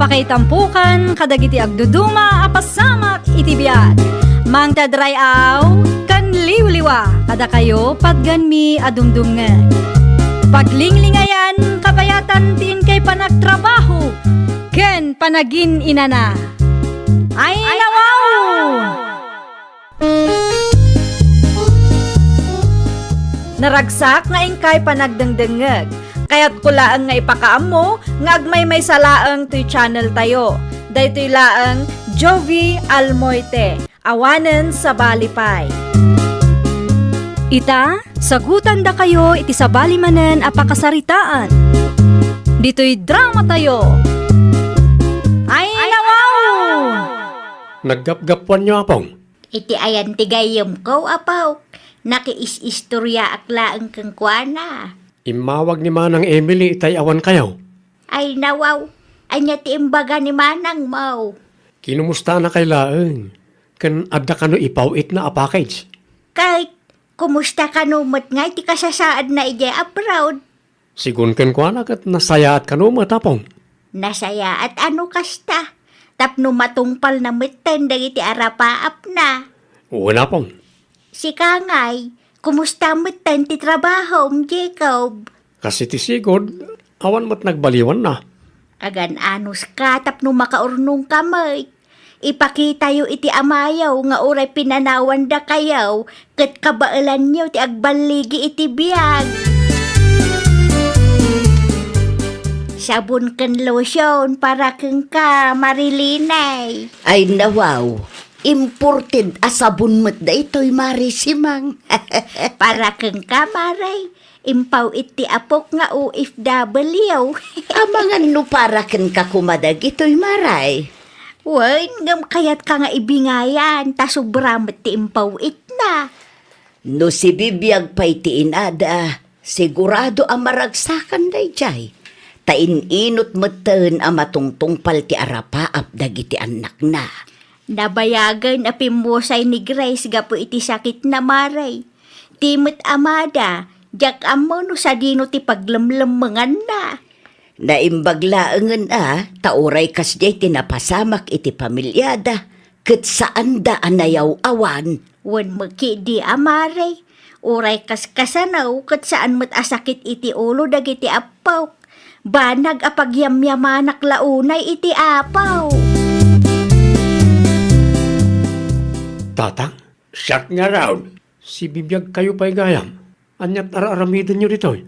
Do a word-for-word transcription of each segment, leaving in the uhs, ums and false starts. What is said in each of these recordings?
Pakaitampokan kadagiti agduduma a pasamak iti biag. Mangted ray-aw ken liwliwa kadakayo patgenmi a dumdumngeg. Paglinglingayan kabayatan ti inkay panagtrabaho ken panagin-inana. Ay, nawaw! Naragsak nga inkay panagdengdengngeg. Kayatko laeng nga ipakaammo nga agmaymaysa laeng toy channel tayo. Daytoy laeng Jovie Almoite, awanen sabali pay. Ita, sagutandakayo iti sabali manen a pakasaritaan. Ditoy drama tayo. Ay, nawaw! Naggapgapuanyo, Apong? Iti ayan ti gayyemko, Apok. Nakiis-istoriaak laeng kenkuana. Immawag ni Manang Emily itay awankayo. Ay, nawaw. Ania ti imbaga ni Manangmo? Kinumustanakay laeng? Ken adda kano ipaw-itna a package? Ket kumusta kano met ngay ti kasasaadna idiay abroad? Sigun kenkuana ket nasayaat kano met, Apong. Nasayaat a no kasta, tapno matungpalna metten dagiti arapaapna. Wen, Apong. Sika ngay, kumusta metten ti trabahom, Jacob? Kas iti sigud, awan met nagbaliwanna. Agan-anuska tapno makaurnongka met. Ipakitayo iti amayo nga uray pinanawandakayo ket kabaelanyo ti agballigi iti biag. Sabon ken lotion para kenka, Marilinay. Ay, nawaw, imported a sabon met daytoy, Mare Simang. Para kenka, Mare. Impaw-it ti apok nga O F W. Amangan no para kenka koma dagitoy, Mare. Wen, ngem kayatka nga ibingayan, ta sobra met ti impaw-itna. No sibibiag pay ti inada, sigurado a maragsakan daydiay. Ta in-inot metten a matungtungpal ti arapaap dagiti annakna. Nabayagen a pimmusay ni Grace gapu iti sakitna, Mare. Ti met amada, diak ammo no sadino ti paglemlemmenganna. Naimbag laengen a, ta uray kasdiay ti napasamak iti pamiliada, ket saanda a nayaw-awan. Wen met ketdi a, Mare, uray kaskasano ket saan met a sakit iti ulo dagiti appok. Banag a pagyamyamanak la unay iti Apo. Tatang? Siak ngarud. Sibibiagkayo pay gayam. Ania't ar-aramidenyo ditoy?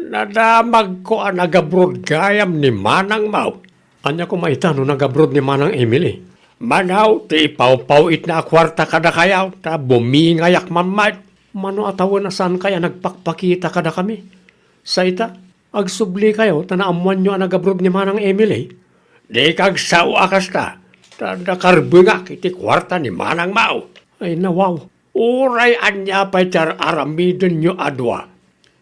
Nadamagko a nagabroad gayam ni manangmo. Ania koma ita no nagabroad ni Manang Emily? Mano ti ipawpaw-itna a kuarta kadakayo, ta bumingayak man met. Mano a tawen a saankay a nagpakpakita kadakami? Sa ita, agsublikayo ta naammoanyo a nagabroad ni Manang Emily? Dika agsao a kasta, ta nakarbengak iti kuarta ni manangmo. Ay, nawaw. Uray ania pay ti ar-aramidenyo a dua,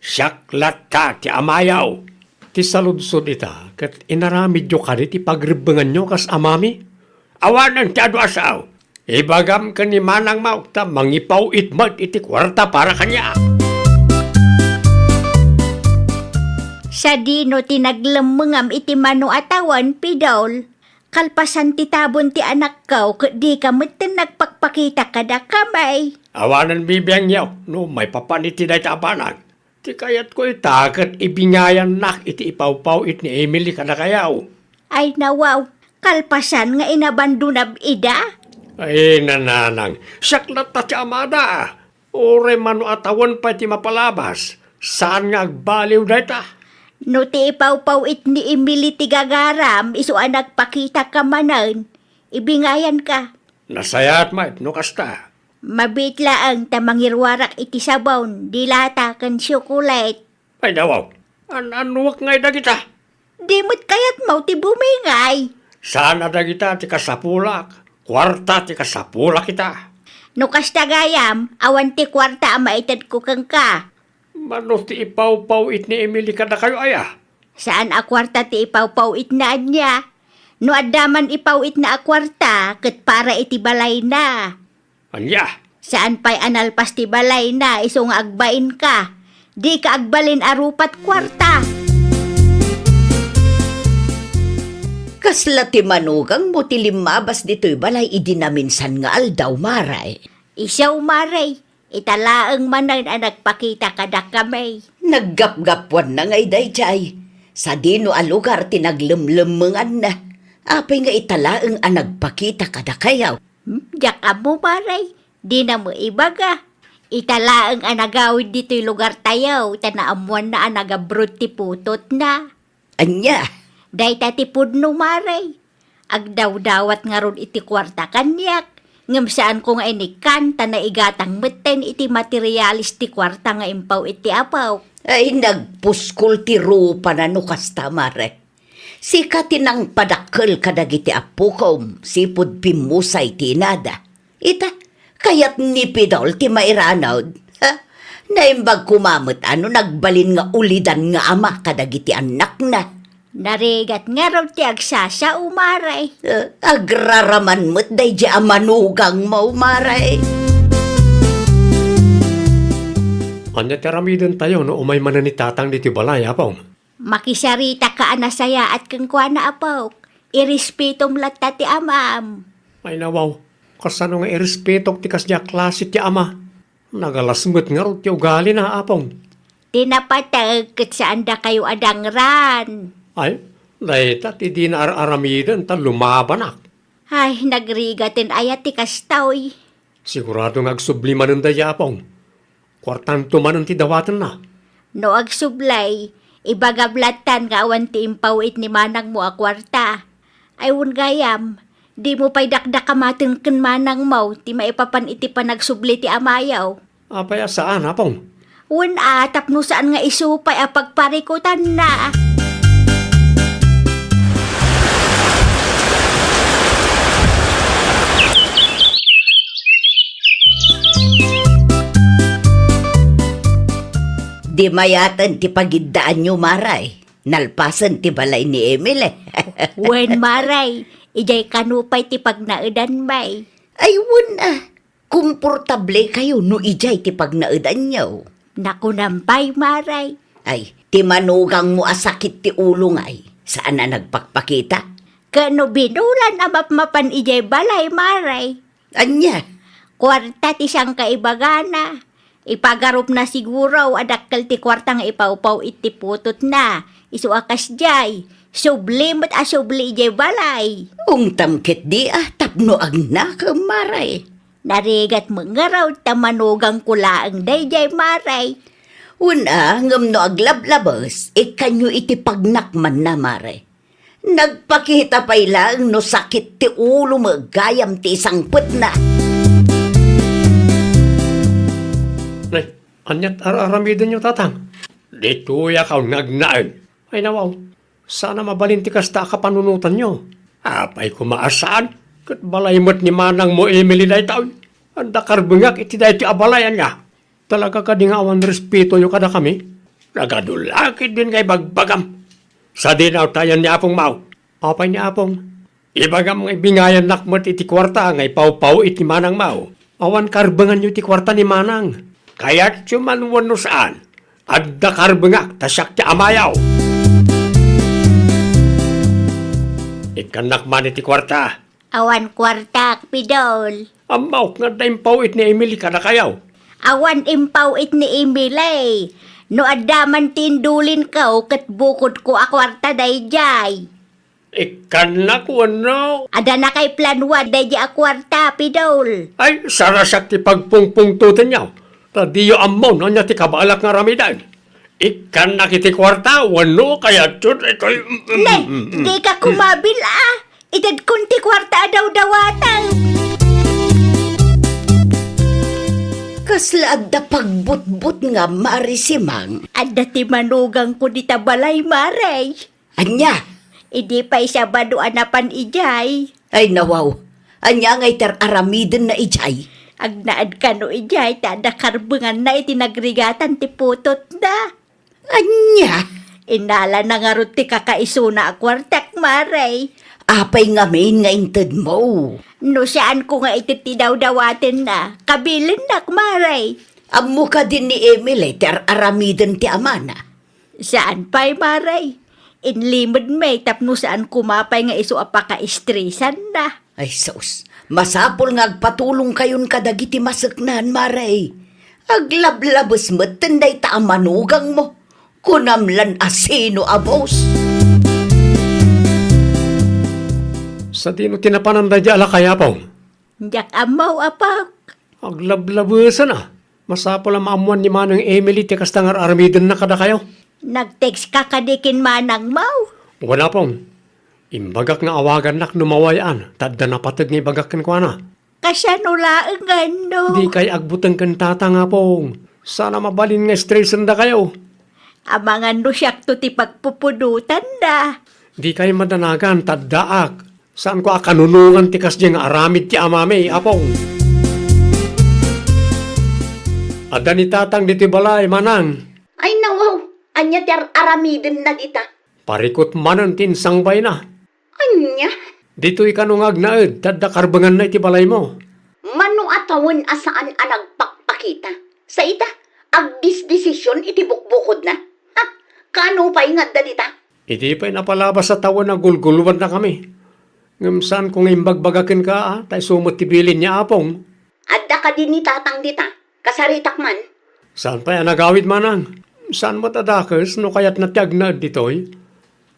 siak latta ti amayo. Ti saludsod ita, ket inaramidyo kadi ti pagrebbenganyo kas amami? Awanen ti adu a sao. Ibagam ken ni manangmo ta mangipaw-it met iti kuarta para kaniak. Sadino ti naglemmengam iti mano a tawen, Pidol? Kalpasan ti tabon ti anakko, ket dika metten nagpakpakita kadakami. Awanen bibiangyo no maipapan iti dayta a banag. Ti kayatko ita ket ibingayannak iti ipawpaw-it ni Emily kadakayo. Ay, nawaw, kalpasan nga inabandonam ida? Ay, nanang, siak latta ti amada. Uray mano a tawen pay ti mapalabas, saan nga agbaliw dayta. No ti ipawpaw-it ni Emily ti gagaram, isu a nagpakitaka manen, ibingayanka. Nasayaat met no kasta. Mabiit laeng ta mangiruarak iti sabon, dilata, ken tsokolate. Ay, nawaw. An-annuak ngay dagita? Di met kayatmo ti bumingay. Saan a dagita ti kasapulak. Kuarta ti kasapulak ita. No kasta gayam, awan ti kuarta a maitedko kenka. Mano ti ipawpaw-it ni Emily kadakayo aya? Saan a kuarta ti ipawpaw-itna ania? No adda man ipaw-itna a kuarta, ket para iti balayna. Ania? Saan pay a nalpas ti balayna isu nga agbainka. Dika agbalin a rupat kuarta. Kasla ti manugangmo ti limmabas ditoy balay idi naminsan nga aldaw, Mare? Isu, Mare. Ita laeng manen a nagpakita kadakami. Naggapgapuanna ngay daydiay. Sadino a lugar ti naglemlemmenganna? Apay nga ita laeng a nagpakita kadakayaw? Hmm, diak ammo, Mare. Dina met ibaga. Ita laeng a nagawid ditoy lugartayo, ta naammoanna a nag-abroad ti putotna. Ania? Dayta ti pudno, Mare. Agdawdawat ngarud iti kuarta kaniak, ngem saanko nga inikkan ta naigatang metten iti materialis ti kuarta nga impaw-it ti apok. Ay, nagpuskol ti rupana no kasta, Mare. Sika ti nangpadakkel kadagiti appokom, sipud pimmusay ti inada. Ita, kayat ni Pidol ti mairanud. Ha? Naimbag koma met a no nagbalin nga ulidan nga ama kadagiti annakna. Narigat ngarud ti agsasao, Mare. Eh, agraraman met daydi a manugangmo, Mare. Ania ti aramidentayo no umay manen ni Tatang ditoy balay, Apong? Makisaritak a nasayaat kenkuana, Apok. Irespetom latta ti amam. Ay, nawaw. Kasano nga irespetok ti kasdi a klase ti ama? Nagalas met ngarud ti ugalina, Apong. Ti napateg ket saandakayo a dangran. Ay, dayta ti dina ar-aramiden ta lumabanak. Ay, nagrigaten aya ti kastoy. Sigurado nga agsubli manen daydi Apong. Kuartanto manen ti dawatenna. No agsublay, ibagam lattan nga awan ti impaw-it ni manangmo a kuarta. Ay, wen gayam, dimo pay dakdakamaten ken manangmo ti maipapan iti panagsubli ti amayo. Apay a saan, Apong? Wen a, tapno saan nga isu pay a pagparikutanna. Di mayaten ti pagiddaanyo, Maray. Nalpasen ti balay ni Emily. Wen, Maray, idiay kano pay ti pagnaedan, bay. Ay, wen a. Komportable kayo no idiay ti pagnaedanyo. Nakunam pay, Maray. Ay, ti manugangmo a sakit ti ulo ngay, saan a nagpakpakita? Ket no binulan a mapmapan idiay balay, Maray. Ania? Kuarta ti sangkaibagana. Ipagarupna siguro a dakkel ti kuarta nga ipawpaw iti putotna. Isu a kasdiay, subli met a subli idiay balay. Ungtam ketdi a tapno agnakem, Maray. Narigat met ngarud ta manugangko laeng daydiay, Maray. Wen a, ngem no aglablabes, ikkanyo iti pagnakmanna, Maray. Nagpakita pay laeng no sakit ti ulo met gayam ti isangpetna. Nay, aniat ar-aramidenyo, Tatang? Ditoyak nga agnaed. Ay, nawaw, saan a mabalin ti kasta a kapanunotanyo. Apay koma a saan? Ket balay met ni manangmo Emily daytoy. Adda karbengak iti daytoy a balay, ania? Talaga kadi nga awan respetoyo kadakami? Nagadu la ketdin nga ibagbagam. Sadino tayen ni Apong Mao? Apay ni Apong? Ibagam nga ibingayannak met iti kuarta nga ipawpaw iti manang Mao. Awan karbenganyo iti kuarta ni manang. Kayatyo man wenno saan, adda karbengak ta siak ti amayo. Ikkannak man iti kuarta. Awan kuartak, Pidol. Ammok nga adda impaw-it ni Emily kadakayo. Awan impaw-it ni Emily. No adda man ti indulinko, ket bukodko a kuarta daydiay. Ikkannak wenno? Adda nakaiplanoan daydiay a kuarta, Pidol. Ay, sarasak ti pagpungpungtotenyo. Ta diyo ammo no ania ti kabaelak nga aramiden. Ikkannak iti kuarta, wenno kayatyo daytoy. Ne, dika kumabil a. Itedkon ti kuarta a dawdawatem. Kasla adda pagbutbutngam, Mare Simang? Adda ti manugangko dita balay, Mare. Ania? Idi pay Sabado a napan idiay. Ay, nawaw. Ania ngay ti ar-aramidenna idiay? Agnaed kano idiay ta adda karbenganna iti nagrigatan ti putotna. Ania? Innalana ngarud ti kakaisuna a kuartak, Mare. Apay ngamin nga intedmo? No saanko nga ited ti dawdawatenna, kabilennak, Mare. Ammo kadi ni Emily ti ar-aramiden ti amana? Saan pay, Mare. Inlimedmi tapno saan koma pay nga isu a pakaestresanna. Ay, sus. Masapul nga agpatulongkayon kadagiti maseknan, Mare. Aglablabes metten dayta a manugangmo. Kunam lan a sino a boss. Sadino ti napanan daydiay a lakay, Apong? Diak ammo, Apok. Aglablabesen a. Masapul a maammoan ni Manang Emily ti kasta nga ar-aramidenna kadakayo. Nag-text ka kadi ken manangmo? Wen, Apong. Imbagak nga awagannak no mawayan, ta adda napateg nga ibagak kenkuana. Kasano laengen no? Dikay agbuteng ken tatang, Apong. Saan a mabalin nga estresen dakayo. Amangan no siakto ti pagpupudotanna. Dikay madanagan, ta addaak. Saanko a kanunongan ti kasdiay nga aramid ti amami, Apong. Adda ni tatang ditoy balay, Manang. Ay, nawaw, ania ti ar-aramidenna dita? Parikut manen ti insangbayna. Ania? Ditoy kano nga agnaed, ta adda karbenganna iti balaymo. Mano a tawen a saan a nagpakpakita? Sa ita, agdisdesision iti bukbukodna? Ha? Kano pay nga adda dita? Idi pay napalabas a tawen a gulgulwannakami. Ngem saanko nga imbagbaga kenka, a, ta isu met ti bilin ni Apong. Adda kadi ni tatang dita? Kasaritak man. Saan pay a nagawid, Manang? Saan met a dakes no kayatna ti agnaed ditoy?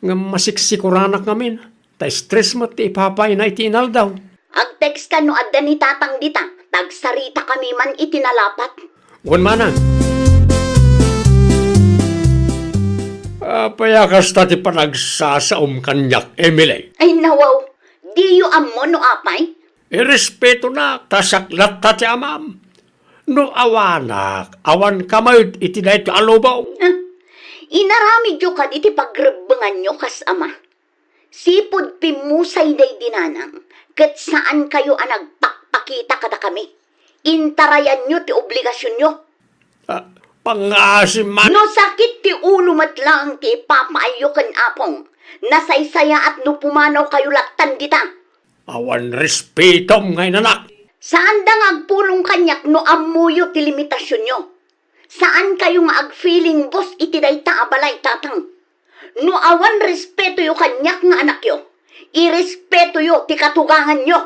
Ngem masiksikuranak ngamin, ta stress met ti ipapayna iti inaldaw. Agtext ka no adda ni tatang dita, ta agsaritakami man iti nalapat. Wen, Manang. Apay a kasta ti panagsasaom kaniak, Emily? Ay, nawaw, diyo ammo no apay? Irespetonak, ta siak latta ti amam. No awanak, awanka met iti daytoy a lubong. Ah, inaramidyo kadi ti pagrebbenganyo kas ama. Sipud pimmusay daydi nanang, ket saankayo a nagpakpakita kadakami. Intarayanyo ti obligasionyo. Ah, pangngaasim man. No sakit ti ulo met laeng ti ipapaayyo ken Apong, nasaysayaat no pumanawkayo lattan dita. Awan respetom nga inanak. Saanda nga agpulong kaniak no ammoyo ti limitasionyo. Saankayo nga agfeeling boss iti dayta a balay, tatang. No awan respetoyo kaniak nga anakyo, irespetoyo ti katuganganyo.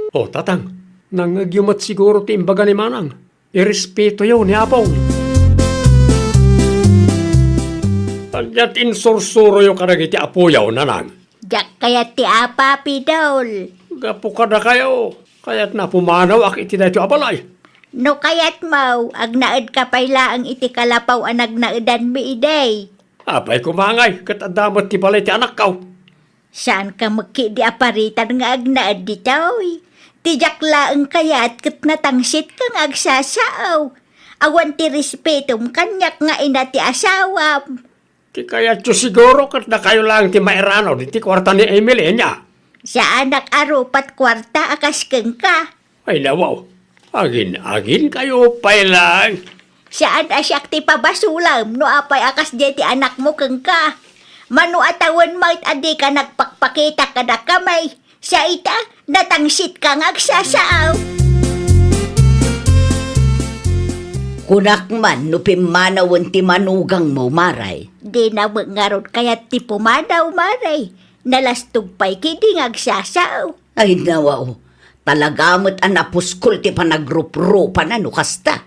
O, tatang, nangngegyo met siguro ti imbaga ni manang. Irespetoyo ni Apong. Ania ti insursuroyo kadagiti apoyo, nanang? Diak kayat ti apa, Pidol. Gapu kadakayo, kayatna a pumanawak iti daytoy a balay. No kayatmo, agnaedka pay laeng iti kalapaw a nagnaedanmi idi. Apay koma ngay, ket adda met ti balay ti anakko. Saanka met ketdi a paritan nga agnaed ditoy. Ti diak laeng kayat ket natangsitka nga agsasao. Awan ti respetom kaniak nga ina ti asawam. Ti kayatyo siguro ket dakayo laeng ti mairanod iti kuarta ni Emily, ania? Saanak a rupat kuarta a kas kenka. Ay, nawaw. Agin-aginkayo pay laeng. Saan a siak ti pabasolem no apay a kasdiay ti anakmo kenka. Mano a tawen met a dika nagpakpakita kadakami. Sa ita, natangsitka nga agsasao. Kunak man no pimmanawen ti manugangmo, Mare. Dina met ngarud kayat ti pumanaw, Mare. Nalastog pay ketdi nga agsasao. Ay, nawaw. Talaga met a napuskol ti panagruprupana no kasta.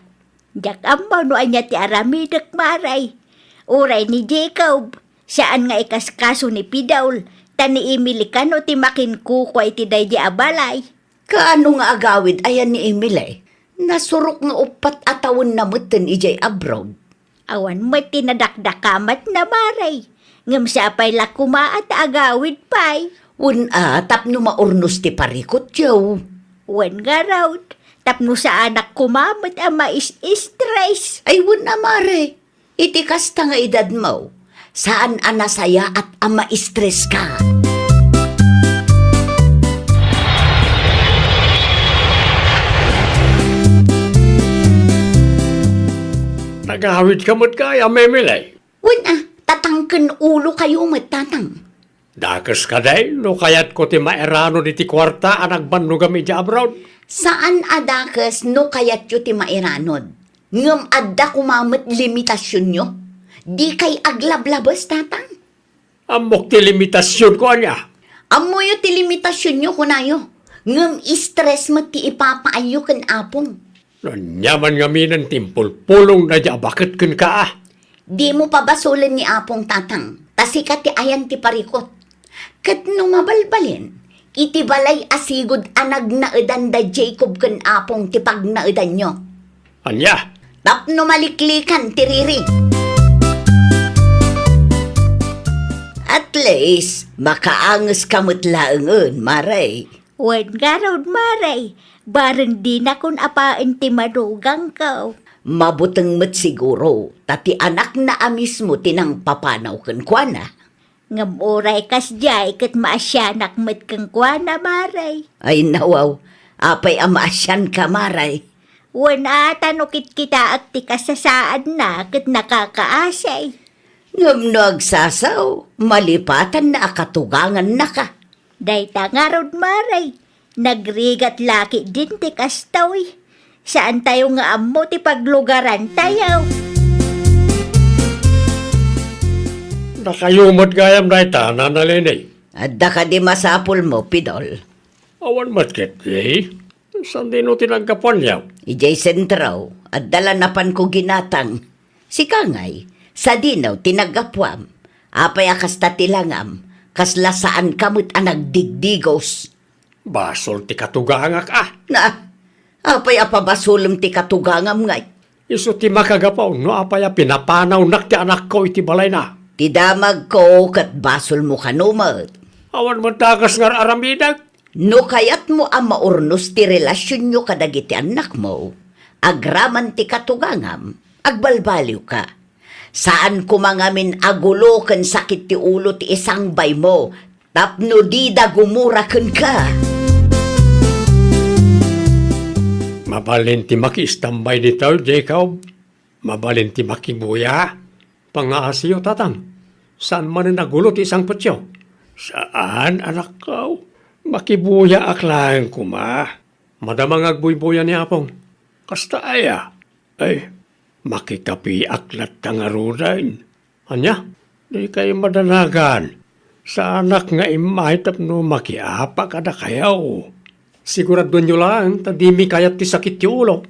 Diak ammo no ania ti aramidek, Mare. Uray ni Jacob, saan nga ikaskaso ni Pidol, ta ni Emily kano ti makinkukua iti daydi a balay. Kaano nga agawid aya ni Emily? Nasurok nga uppat a tawenna metten idiay abroad. Awan met ti nadakdakamatna, Mare. Ngem sapay la koma a ta agawid pay. Wen a, tapno maurnos ti parikutyo. Wen ngarud, tapno saanak koma met a mais-stress. Ay, wen a, Mare. Iti kasta nga edadmo, saan a nasayaat a maistreska. Nagawidka met kaya, Emily? Wen a, tatangken ulokayo met, tatang. Dakes kadi no kayatko ti mairanod iti kuarta a nagbannogam idiay abroad? Saan a dakes no kayatyo ti mairanod. Ngem adda koma met limitasionyo. Dikay aglablabes, tatang. Ammok ti limitasionko, ania? Ammoyo ti limitasionyo, kunayo. Ngem stress met ti ipapaayyo ken Apong. No ania man ngaminen ti impulpulong daydi a baket kenka, a? Dimo pabasolen ni Apong, Tatang, ta sika ti ayan ti parikut. Ket no mabalbalin, iti balay a sigud a nagnaedan da Jacob ken Apong ti pagnaedanyo. Ania? Tapno maliklikan ti riri. At least, makaangeska met laengen, Mare. Wen ngarud, Mare, bareng dinakon apaen ti madugangko. Mabuteng met siguro, ta ti anakna a mismo ti nangpapanaw kenkuana. Ngem uray kasdiay ket maasianak met kenkuana, Mare. Ay, nawaw, apay a maasianka, Mare? Wen a, ta no kitkitaek ti kasasaadna ket nakakaasi. Ngem no agsasaw, malipatanna a katugangannaka. Dayta ngarud, Mare, nagrigat la ketdin ti kastoy. Saantayo nga ammo ti paglugarantayo. Dakayo met gayam dayta, Nana Leni. Adda kadi masapulmo, Pidol? Awan met ketdi. Sadino ti naggapuanyo? Idiay sentro, adda la napanko ginatang. Sika ngay, sadino ti naggapuam? Apay a kasta ti langam, kasla saanka met a nagdigdigos? Basol ti katugangak, a. Na, apay a pabasolem ti katugangam ngay? Isu ti makagapu no apay a pinapanawnak ti anakko iti balayna. Ti damagko ket basolmo kano met. Awan met dakes nga ar-aramidek. No kayatmo a maurnos ti relasionyo kadagiti annakmo, agraman ti katugangam, agbalbaliwka. Saan koma ngamin a gulo ken sakit ti ulo ti isangbaymo tapno dida gumura kenka. Mabalin ti makiistambay ditoy, Jacob. Mabalin ti makibuya. Pangaasiyo, Tatang. Saan manen a gulo ti isangpetyo? Saan, anakko. Makibuyaak laeng koma. Madama nga agbuybuya ni Apong. Kasta aya? Ay, makikapiak latta ngaruden. Ania? Dikay madanagan. Saanak nga immay tapno makiapa kadakayo. Siguraduenyo laeng ta dimi kayat ti sakit ti ulo.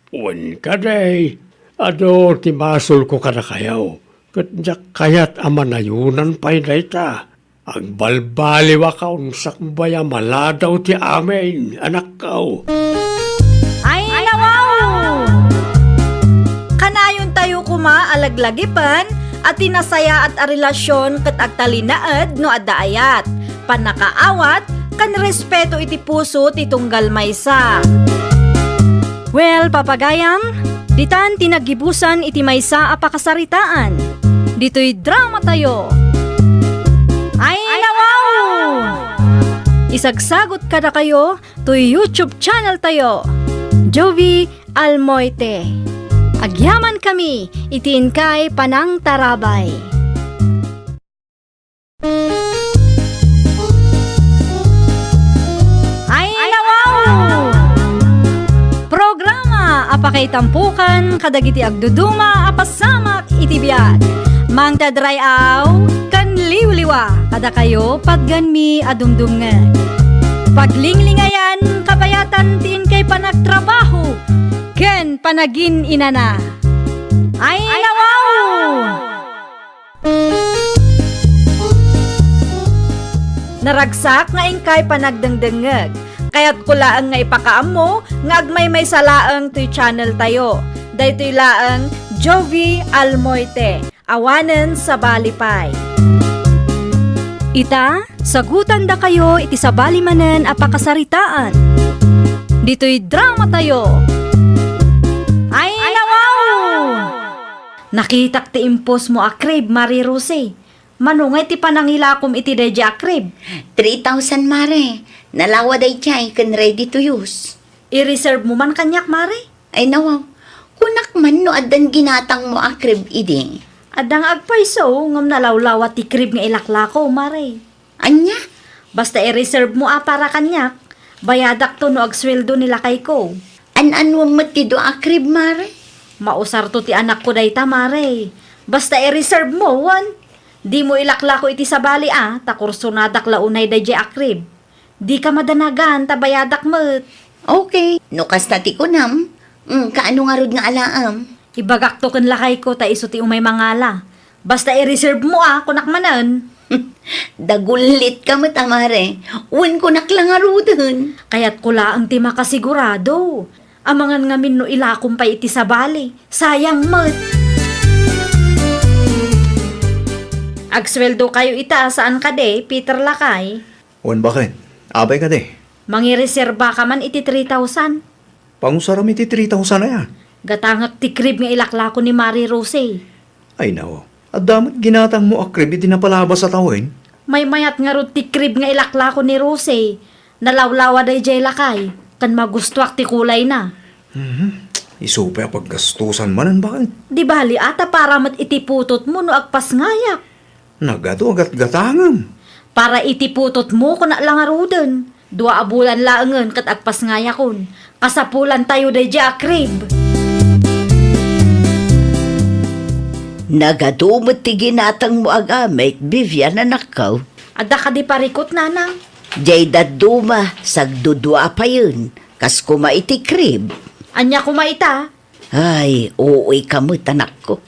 Wen kadi, adu ti basolko kadakayo, ket diak kayat a manayonan pay dayta. Agbalbaliwakon sakbay a maladaw ti amin, anakko. Ay, nawaw! Kanayontayo koma a laglagipen a ti nasayaat a relasion ket agtalinaed no adda ayat, pannakaawat, ken respeto iti puso ti tunggal maysa. Well, papagayam, ditan ti naggibusan iti maysa a pakasaritaan. Ditoy dramatayo. Ay, nawaw! Isagsagot kadakayo toy YouTube channel tayo, Jovi Almoite. Agyamankami iti inkay panangtarabay. Ay, nawaw! Programa a pakaitampukan kadagiti agduduma a pasamak iti biag. Mangted ray-aw ken liwliwa kadakayo patgenmi a dumdumngeg. Paglinglingayan, kabayatan ti inkay panagtrabaho ken panagin-inana. Ay, nawaw! Naragsak nga inkay panagdengdengngeg. Kayatko laeng nga ipakaammo nga agmaymaysa laeng toy channel tayo. Daytoy laeng Jovi Almoite, awanen sabali pay. Ita, sagutandakayo iti sabali manen a pakasaritaan. Ditoy dramatayo. Ay, nawaw! Nakitak ti impostmo a crib, Mare Rosie. Mano ngay ti panangilakom iti daydiay a crib? Three thousand, Mare. Nalawa daydiay ken ready to use. I-reserve mo man kaniak, Mare? Ay, nawaw. Kunak man no addan ginatangmo a crib idi. Adda nga agpayso, ngem nalawlawa ti crib nga ilaklako, Mare. Ania? Basta i-reserve mo a para kaniak, bayadakto no agsueldo ni lakayko. An-anuem met ti dua a crib, Mare? Mausarto ti anakko dayta, Mare. Basta i-reserve mo, wen? Dimo ilaklako iti sabali a, ta kursonadak la unay daydiay a crib. Dika madanagan ta bayadak met. Okay, no kasta ti kunam, mm, kaano ngarud nga alaem? Ibagakto ken lakayko ta isu ti umay mangala. Basta i-reserve mo a, kunak manen. Dagullitka met a, mare. Wen kunak la ngaruden. Kayatko laeng ti makasigurado. Amangan ngamin no ilakom pay iti sabali. Sayang met. Agsueldo kayo ita, saan kadi, Peter lakay? Wen baket. Apay kadi? Mangireserba ka man iti three thousand. Pangusaram iti three thousand aya? Gatangek ti crib nga ilaklako ni Mari Rose. Ay, naw. Adda met ginatangmo a crib iti napalabas a tawen? Maymayat ngarud ti crib nga ilaklako ni Rose. Nalawlawa daydiay lakay, ken magustuak ti kulayna. Mhm. Isu pay a paggastusan manen baket. Di bali a ta para met iti putotmo no agpasngayak. Nagadu a gatgatangem. Para iti putotmo, kunak la ngaruden. Dua a bulan laengen ket agpasngayakon. Kasapulantayo daydiay a crib. Nagadu met ti ginatangmo a gamit, Vivian, anakko. Adda kadi parikut, nanang? Diay dadduma, sagdudua payen. Kas koma iti crib. Ania koma ita? Ay, uuyka met, anakko.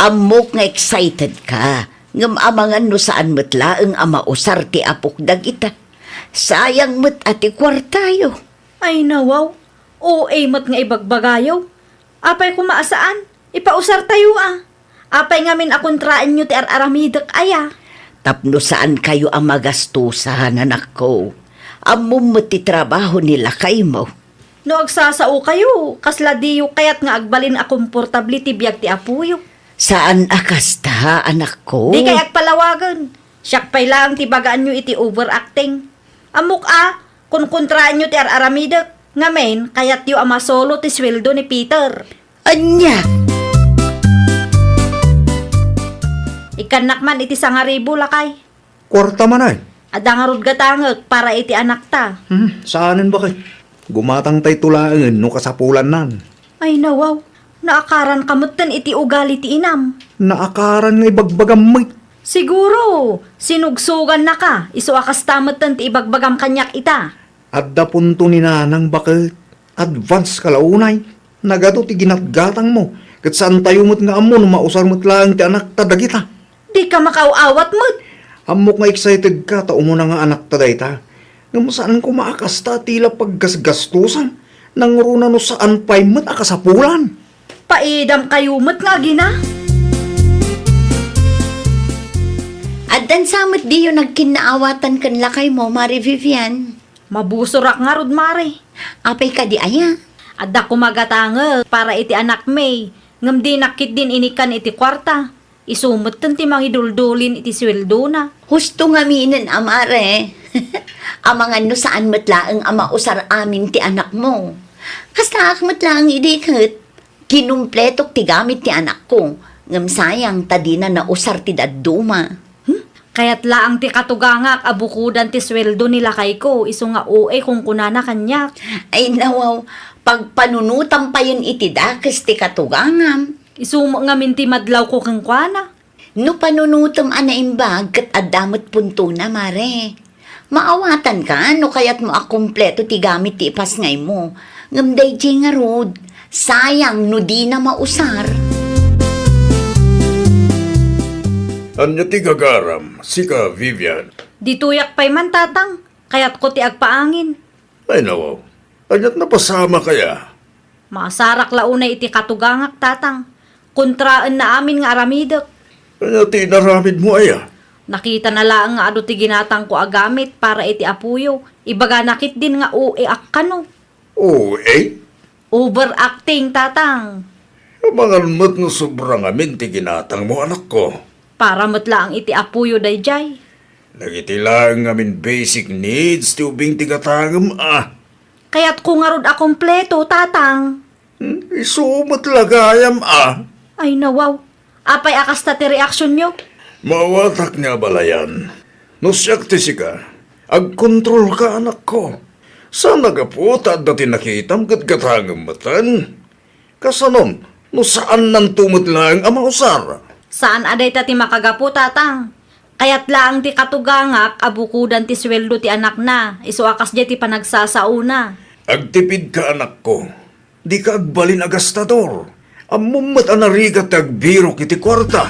Ammok nga excited ka, ngem amangan no saan met laeng a mausar ti apok dagita. Sayang met a ti kuartayo. Ay, nawaw. O A met nga ibagbagayo. Apay koma a saan? Ipausartayo a. Apay ngamin a kontraenyo ti ar-aramidek aya? Tapno saankayo a magastusan, anakko. Ammom met ti trabaho ni lakaymo. No agsasaokayo, kasla diyo kayat nga agbalin a komportable ti biag ti apoyo? Saan a kasta, anakko. Dikay agpalawagen. Siak pay laeng ti bagaanyo iti overacting. Ammok a, konkontraenyo ti ar-aramidek. Ngamin, kayatyo a masolo ti sueldo ni Peter. Ania? Ikkannak man iti sangaribu, lakay. Kuarta man ay. Adda ngarud gatangek para iti anakta. Hmm, saanen baket. Gumatangtayto laengen no kasapulannan. Ay, nawaw. Naakaranka metten iti ugali ti inam. Naakaran nga ibagbagam met. Siguro, sinugsogannaka, isu a kasta metten ti ibagbagam kaniak ita. Adda punto ni nanang baket. Advance ka la unay. Nagadu ti ginatgatangmo, ket saantayo met nga ammo no mausar met laeng ti anakta dagita. Dika makaaw-awat met. Ammok nga excited ka ta umuna nga anakta dayta. Ngem saan koma a kasta ti la paggasgastosan. Nangruna no saan pay met a kasapulan. Paidam kayo met nga agina. Addan sa met diyo nagkinnaawatan ken lakaymo, Mare Vivian? Mabusorak ngarud, Mare. Apay kadi aya? Adda koma gatangek para iti anakmi, ngem dinak ketdin inikkan iti kuarta. Isu metten ti mangiduldulin iti sueldona. Husto ngaminen a, Mare. Amangan no saan met laeng a mausar amin ti anakmo. Kastaak met laeng idi ket kinumpletok ti gamit ti anakko, ngem sayang ta dina nausar ti dadduma. Hmm? Kayat laeng ti katugangak a bukodan ti sueldo ni lakayko, isu nga O A kunkunana kaniak. Ay, nawaw, pagpanunotam payen iti dakes ti katugangam. Isu met ngamin ti madlawko kenkuana. No panunotem a naimbag ket adda met puntona, Mare. Maawatanka no kayatmo a kompleto ti gamit ti ipasngaymo. Ngem daydiay ngarud, sayang no dina mausar. Ania ti gagaram, sika, Vivian? Ditoyak pay man, Tatang. Kayatko ti agpaangin. Ay, nawaw. Ania't napasamak aya? Maasarak la unay iti katugangak, Tatang. Kontraenna amin nga aramidek. Ania ti inaramidmo aya? Nakitana laeng nga adu ti ginatangko a gamit para iti apoyo. Ibagana ketdin nga O A ak kano. O A? Overacting, Tatang. Amangan met no sobra ngamin ti ginatangmo, anakko. Para met laeng iti apoyo daydiay. Dagiti laeng ngamin basic needs ti ubing ti gatangem a. Kayatko ngarud a kompleto, Tatang. Hmm, isu met la gayam a. Ay, nawaw. Apay a kasta ti reaksionyo? Maawatak nga abalayan. No siak ti sika, agkontrolka, anakko. Saan a gapu ta adda ti nakitam ket gatangem metten. Kasanon, no saannanto met laeng a mausar? Saan a dayta ti makagapu, Tatang. Kayat laeng ti katugangak a bukodan ti sueldo ti anakna, isu a kasdiay ti panagsasaona. Agtipidka, anakko. Dika agbalin a gastador. Ammom met a narigat ti agbirok iti kuarta.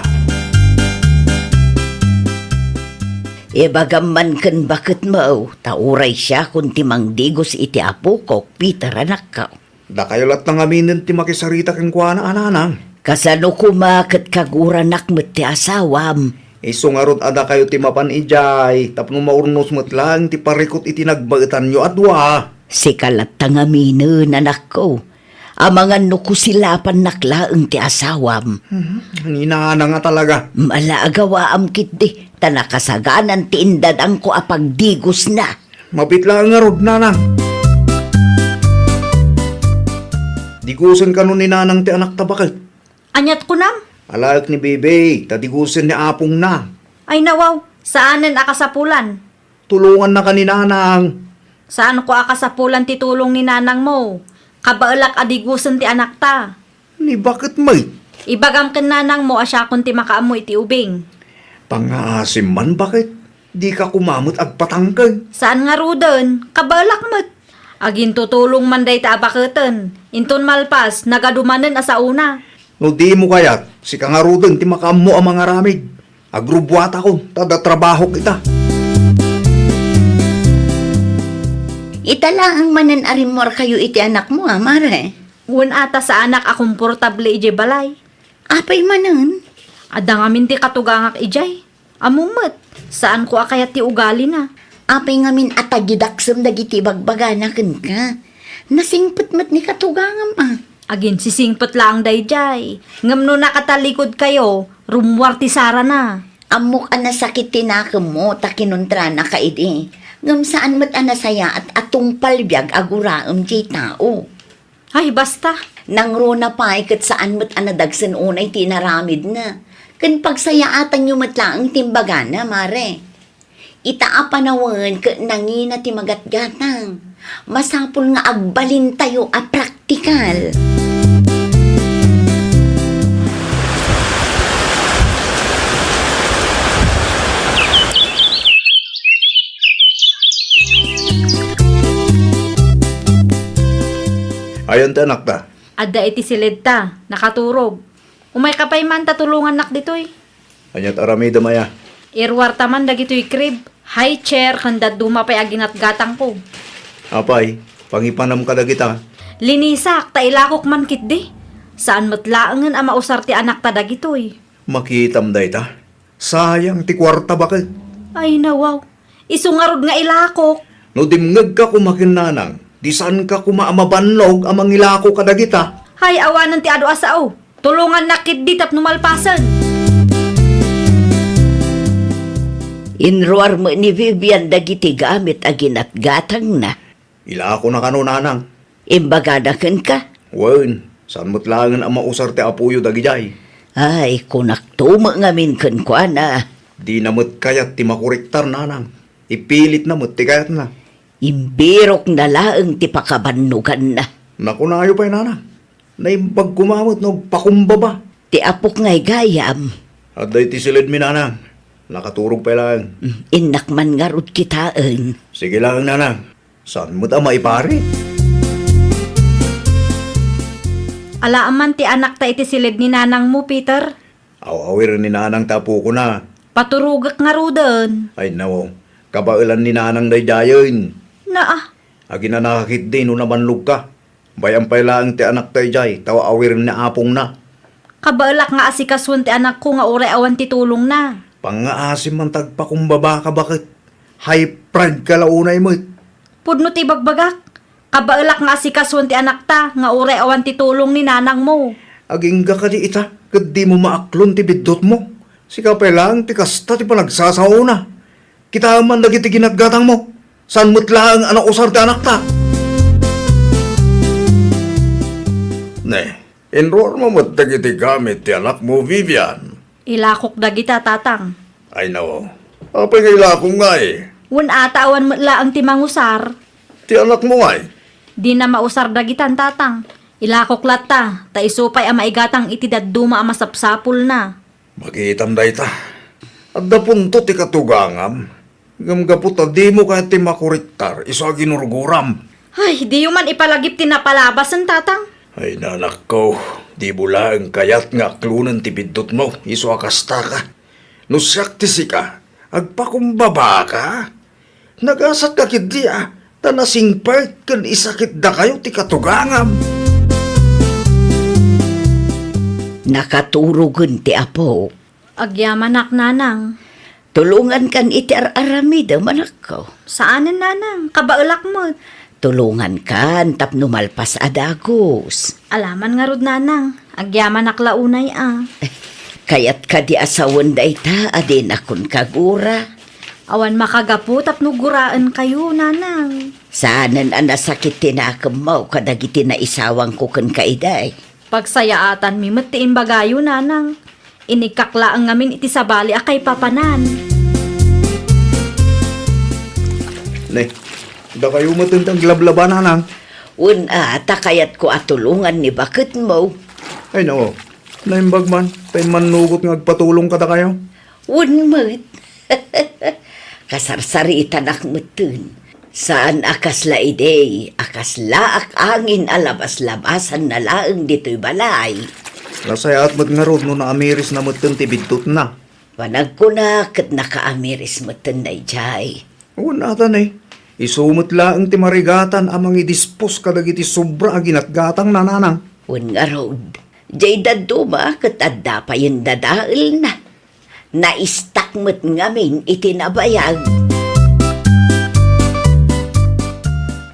Ibagam man ken baketmo, ta uray siakon ti mangdigos iti apokok, Peter, anakko. Dakayo latta ngaminen ti makisarita kenkuana a nanang. Kasano koma ket kaguranak met ti asawam? Isu ngarud a dakayo ti mapan idiay tapno maurnos met laeng ti parikut iti nagbaetanyo a dua. Sika latta ngaminen, anakko. Amangan no kusilapannak laeng ti asawam. Mhm. Ni nanang a talaga. Ala a gawaam ketdi, ta nakasaganan ti indadangko a pagdigosna. Mapit laeng ngarud, nanang. Digosen kano ni nanang ti anakta, baket? Aniat kunam? Alaek ni Bebe, ta digosen ni apongna. Ay nawaw, saanen a kasapulan. Tulongannaka ni nanang. Saanko a kasapulan ti tulong ni nanangmo. Kabaelak a digosen ti anakta. Ni baket met? Ibagam ken nanangmo a siakon ti makaammo iti ubing. Pangngaasim man, baket? Dika koma met agpatangken. Saan ngaruden, kabaelak met. Agintutulong man dayta a baketen. Inton malpas, nagadu manen a saona. No dimo kayat, sika ngaruden ti makaammo a mangaramid. Agrubbuatakon, ta adda trabahok ita. Ita laeng manen a rimmuarkayo iti anakmo, a, mare? Wen a ta saanak a komportable idiay balay. Apay manen? Adda ngamin ti katugangak idiay. Ammom met, saanko a kayat ti ugalina. Apay ngamin a tagidaksem dagiti ibagbagana kenka? Nasingpet met ni katugangam a. Aginsisingpet laeng daydiay. Ngem no nakatalikudkayo, rummuar ti sarana. Ammok a nasakit ti nakemmo ta kinuntrana ka idi. Ngem saan met a nasayaat a tungpal biag a guraem diay tao. Ay, basta. Nangruna pay ket saan met a nadagsen unay ti inaramidna. Ken pagsayaatanyo met laeng ti imbagana, mare. Ita a panawen ket nangina ti magatgatang. Masapul nga agbalintayo a praktikal. Ayan ti anakta. Adda iti siledta, nakaturog. Umayka pay man ta tulongannak ditoy. Aniat aramidem aya? Iruarta man dagitoy crib, high chair, ken dadduma pay a ginatgatangko. Apay, pangipanam kadagita? Linisak, ta ilakok man ketdi. Saan met laengen a mausar ti anakta dagitoy. Makitam dayta? Sayang ti kuarta, baket. Ay, nawaw. Isu ngarud nga ilakok. No dimngegka koma ken nanang, di saanka koma a mabannog a mangilako kadagita. Hay, awanen ti adu a sao. Tulongannak ketdi tapno malpasen. Inruar met ni Vivian dagiti gamit a ginatgatangna. Ilakona kano, nanang. Imbagada kenka? Wen, saan met laengen a mausar ti apoyo dagidiay. Ay, kunakto met ngamin kenkuana. Dina met kayat ti makorektar, nanang. Ipilitna met ti kayatna. Imbirokna laeng ti pakabannoganna. Nakunayo pay, nanang. Naimbag koma met no agpakumbaba. Ti apok ngay gayam. Adda iti siledmi, nanang. Nakaturog pay laeng. Mm, innak man ngarud kitaen. Sige laeng, nanang. Saan met a maiparit? Alaem man ti anakta iti siled ni nanangmo, Peter. Aw-awiren ni nanang ti apokona. Paturogek ngaruden. Ay, nawaw. Kabaelan ni nanang daydiayen. Naa. Aginanaka ketdi no nabannogka. Bay-am pay laeng ti anakta idiay, ta aw-awiren ni apongna. Kabaelak nga asikasoen ti anakko nga uray awan ti tulongna. Pangngaasim man ta agpakumbabaka, baket. High pride ka la unay met. Pudno ti ibagbagak. Kabaelak nga asikasoen ti anakta nga uray awan ti tulong ni nanangmo. Agingga kadi ita, ket dimo maaklon ti biddutmo. Sika pay laeng ti kasta ti panagsasaona. Kitaem man dagiti ginatgatangmo. Saan met laeng a nausar ti anakta. Ne, inruarmo met dagiti gamit ti anakmo, Vivian. Ilakok dagita, Tatang. Ay, nawaw. Apay nga ilakom ngay? Wen a ta awan met laeng ti mangusar. Ti anakmo ngay? Dina mausar dagitan, Tatang. Ilakok latta, ta isu pay a maigatang iti dadduma a masapsapulna. Makitam dayta. Adda punto ti katugangam. Ngem gapu ta dimo kayat ti makorektar isu a ginurguram. Ay, diyo man ipalagip ti napalabasen, tatang. Ay, nanakko, dimo laeng kayat nga aklonen ti biddutmo isu a kastaka. No siak ti sika, agpakumbabaka. Nagasatka ketdi a, ta nasingpet ken isakitdakayo ti katugangam. Nakaturogen ti apok. Agyamanak, nanang. Tulongankan iti ar-aramidem, anakko. Saanen, nanang. Kabaelak met. Tulongankan tapno malpas a dagus. Alaman ngarud, nanang. Agyamanak la unay a. Kayat kadi a sawen dayta a dinakon kagura? Awan makagapu tapno guraenkayo, nanang. Saanen a nasakit ti nakemmo kadagiti naisawangko kenka idi. Pagsayaatanmi met ti imbagayo, nanang. Inikkak laeng ngamin iti sabali a kaipapanan. Ne, dakayo met ti aglablaba, nanang. Wen a, ta kayatko a tulongan ni baketmo. Ay, nao. Naimbag man, ta immannugot nga agpatulong kadakayo. Wen met. Kasarsaritanak metten. Saan a kasla idi, a kaslaak angin a labas-labasanna laeng ditoy balay. Nasayaat met ngarud no naamirisna metten ti biddutna. Panagkuna ket nakaamiris metten daydiay. Wen ata ne, isu met laeng ti marigatan a mangidispos kadagiti sobra a ginatgatangna, nanang. Wen ngarud, diay dadduma ket adda payen dadaelna. Naistak met ngamin iti nabayag.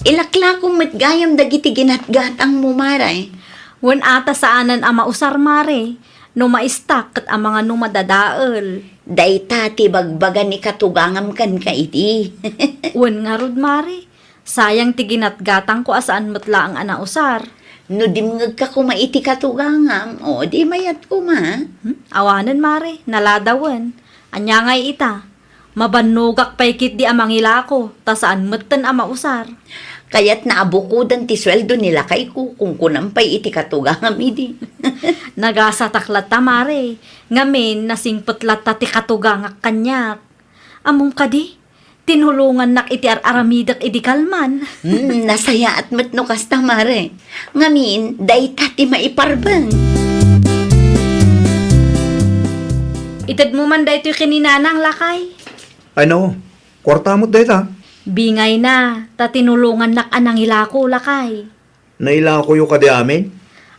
Ilaklako met gayam dagiti ginatgatangmo, mare. Wen ata saanen a mausar, mare, no maistak ket amangan no madadael. Dayta ti bagbaga ni katugangam kenka idi. Wen ngarud, mare, sayang ti ginatgatangko a saan met laeng a nausar. No dimngegka koma iti katugangam, o, di mayat koma. Hmm? Awanen, mare, naladawen. Ania ngay ita? Mabannogak pay ketdi a mangilako, ta saan metten a mausar. Kayatna a bukoden ti sueldo ni lakayko, kunkunam pay iti katugangam idi. Nagasatak latta, mare. Ngamin, nasingpet latta ti katugangak kaniak. Ammom kadi? Tinulongannak iti ar-aramidek idi kalman. Hmm, nasayaat met no kasta, mare. Ngamin, dayta ti maiparbeng. Itedmo man daytoy ken ni nanang, lakay. Ay, nao. Kuarta met dayta. Bingayna, ta tinulongannak a nangilako, lakay. Nailakoyo kadi amin?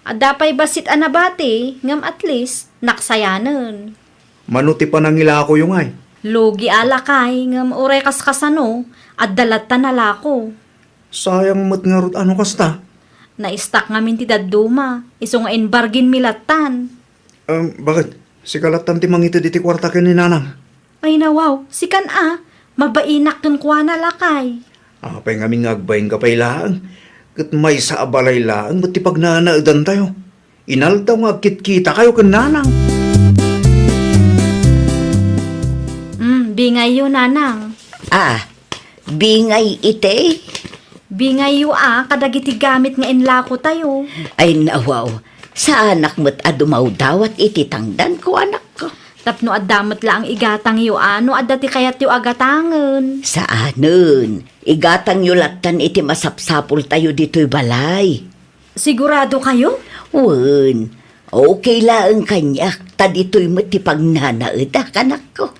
Adda pay bassit a nabati, ngem at least, naksayanen. Mano ti panangilakoyo ngay? Lugi a, lakay, ngem uray kaskasano, adda latta nalako. Sayang met ngarud a no kasta. Naistak ngamin ti dadduma, isu nga imbarginmi lattan. Em, baket? Sika lattan ti mangited iti kuarta ken ni nanang? Ay, nawaw, sikan a, mabainak kenkuana, lakay. Apay ngamin nga agbainka pay laeng, ket maysa a balay laeng met ti pagnanaedantayo. Inaldaw nga agkitkitakayo ken nanang. Mm, bingayyo, nanang. Ah, bingay iti? Bingayyo a kadagiti gamit nga inlakotayo. Ay, nawaw, saanak met a dumawdawat iti tangdanko, anakko. Tapno adda met laeng igatangyo a no adda ti kayatyo a gatangen. Saanen, igatangyo lattan iti masapsapultayo ditoy balay. Siguradokayo? Wen, okay laeng kaniak, ta ditoy met ti pagnanaedak, anakko.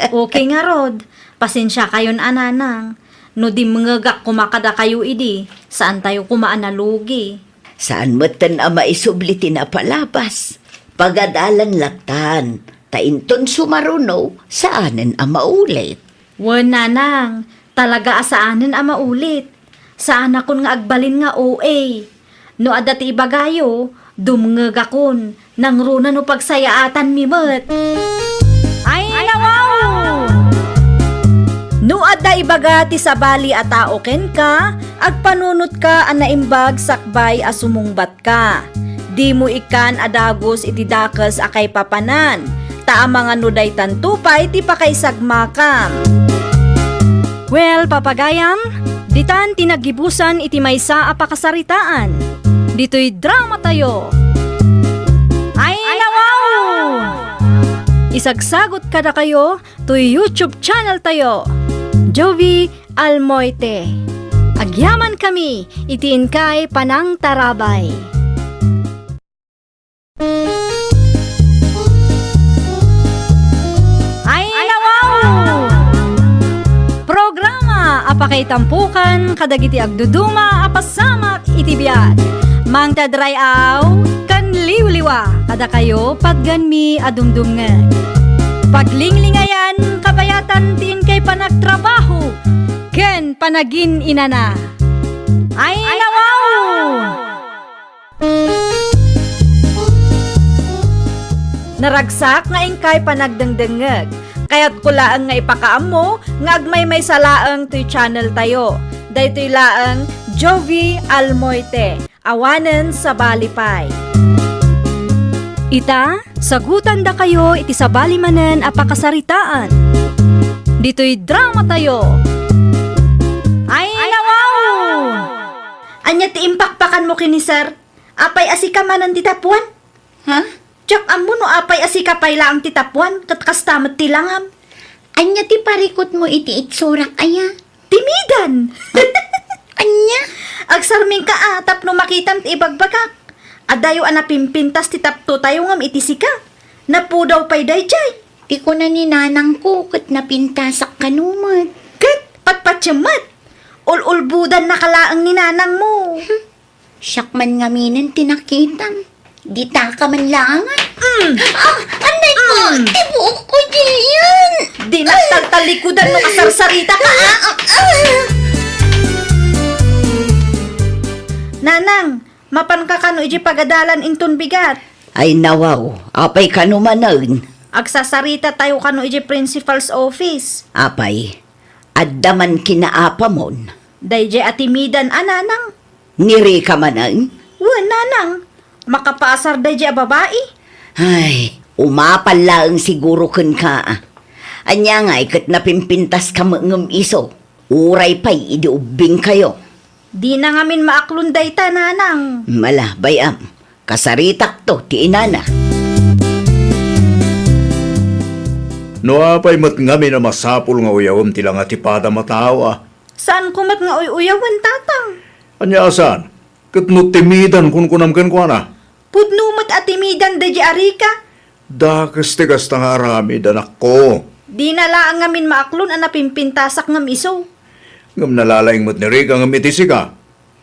Okay ngarud, pasensiakayon a, nanang. No dimngegak koma kadakayo idi, saantayo koma a nalugi. Saan metten a maisubli ti napalabas. Pagadalan lattan, ta inton sumaruno, saanen a maulit. Wen, nanang, talaga a saanen a maulit. Saanakon nga agbalin nga O A. No adda ti ibagayo, dumngegakon, nangruna no pagsayaatanmi met. Ay, nawaw! No adda ibaga ti sabali a tao kenka, agpanunotka a naimbag sakbay a sumungbat ka. Dimo ikkan a dagus iti dakes a kaipapanan, ta amangan no daytanto pay ti pakaisagmakam. Well, papagayam, ditan ti naggibusan iti maysa a pakasaritaan. Ditoy dramatayo. Ay, nawaw! Sagsagut kadakayo toy YouTube channel tayo, Jovie Almoite. Agyamankami iti inkay panangtarabay. Ay, nawaw! Programa a pakaitampukan kadagiti agduduma a pasamak iti biag. Mangted ray-aw ken liwliwa kadakayo patgenmi a dumdumngeg. Paglinglingayan, kabayatan ti inkay panagtrabaho ken panagin-inana. Ay, nawaw! Naragsak nga inkay panagdengdengngeg. Kayatko laeng nga ipakaammo nga agmaymaysa laeng toy channel tayo. Daytoy laeng Jovie Almoite, awanen sabali pay. Ita, sagutandakayo iti sabali manen a pakasaritaan. Ditoy drama tayo. Ay, nawaw! Ania ti impakpakanmo ken ni Sir? Apay a sika manen ti tapuan? Ha? Diak ammo no apay a sika pay laeng ti tapuan, ket kasta met ti langam. Ania ti parikutmo iti itsurak, aya? Timidan! Ania? Agsarmingka a tapno makitam ti ibagbagak. Adayo a napimpintas ti taptotayo ngem iti sika. Napudaw pay daydiay. Ti kuna ni nanangko ket napintasak kano met. Ket patpatiem met. Ul-ulbodannaka laeng ni nanangmo. Siak man ngaminen ti nakitam. Ditaka man laeng. Mm. Ah, anay ko, mm, ti buok ko diyan. Di nagtaltalikudan no kasarsarita ka, ah. Ah, ah. Nanang, mapanka kano iti pagadalan inton bigat? Ay nawaw, apay kano manen? Agsasarita tayo kano iti principal's office. Apay, adda man kinaapamon? Daydiay a timidan a nanang. Ni Rica manen? Wen, nanang. Makapaasar daydiay a babai. Ay, umapal laeng siguro kenka. Ania ngay ket napimpintaska met ngem isu? Uray pay idi ubbingkayo. Dina ngamin maaklon dayta, nanang. Ala, bay-am. Kasaritakto ti inana. No apay met ngamin a masapul nga uyawem ti langa ti padam a tao, a? Saanko met nga uy-uyawen, tatang. Ania a saan? Ket no timidan kunkunam kenkuana? Pudno met a timidan daydiay a Rica. Dakes ti kasta nga aramid, anakko. Dina laeng ngamin maaklon a napimpintasak ngem isu. Ngem nalalaing met ni Rica ngem iti sika.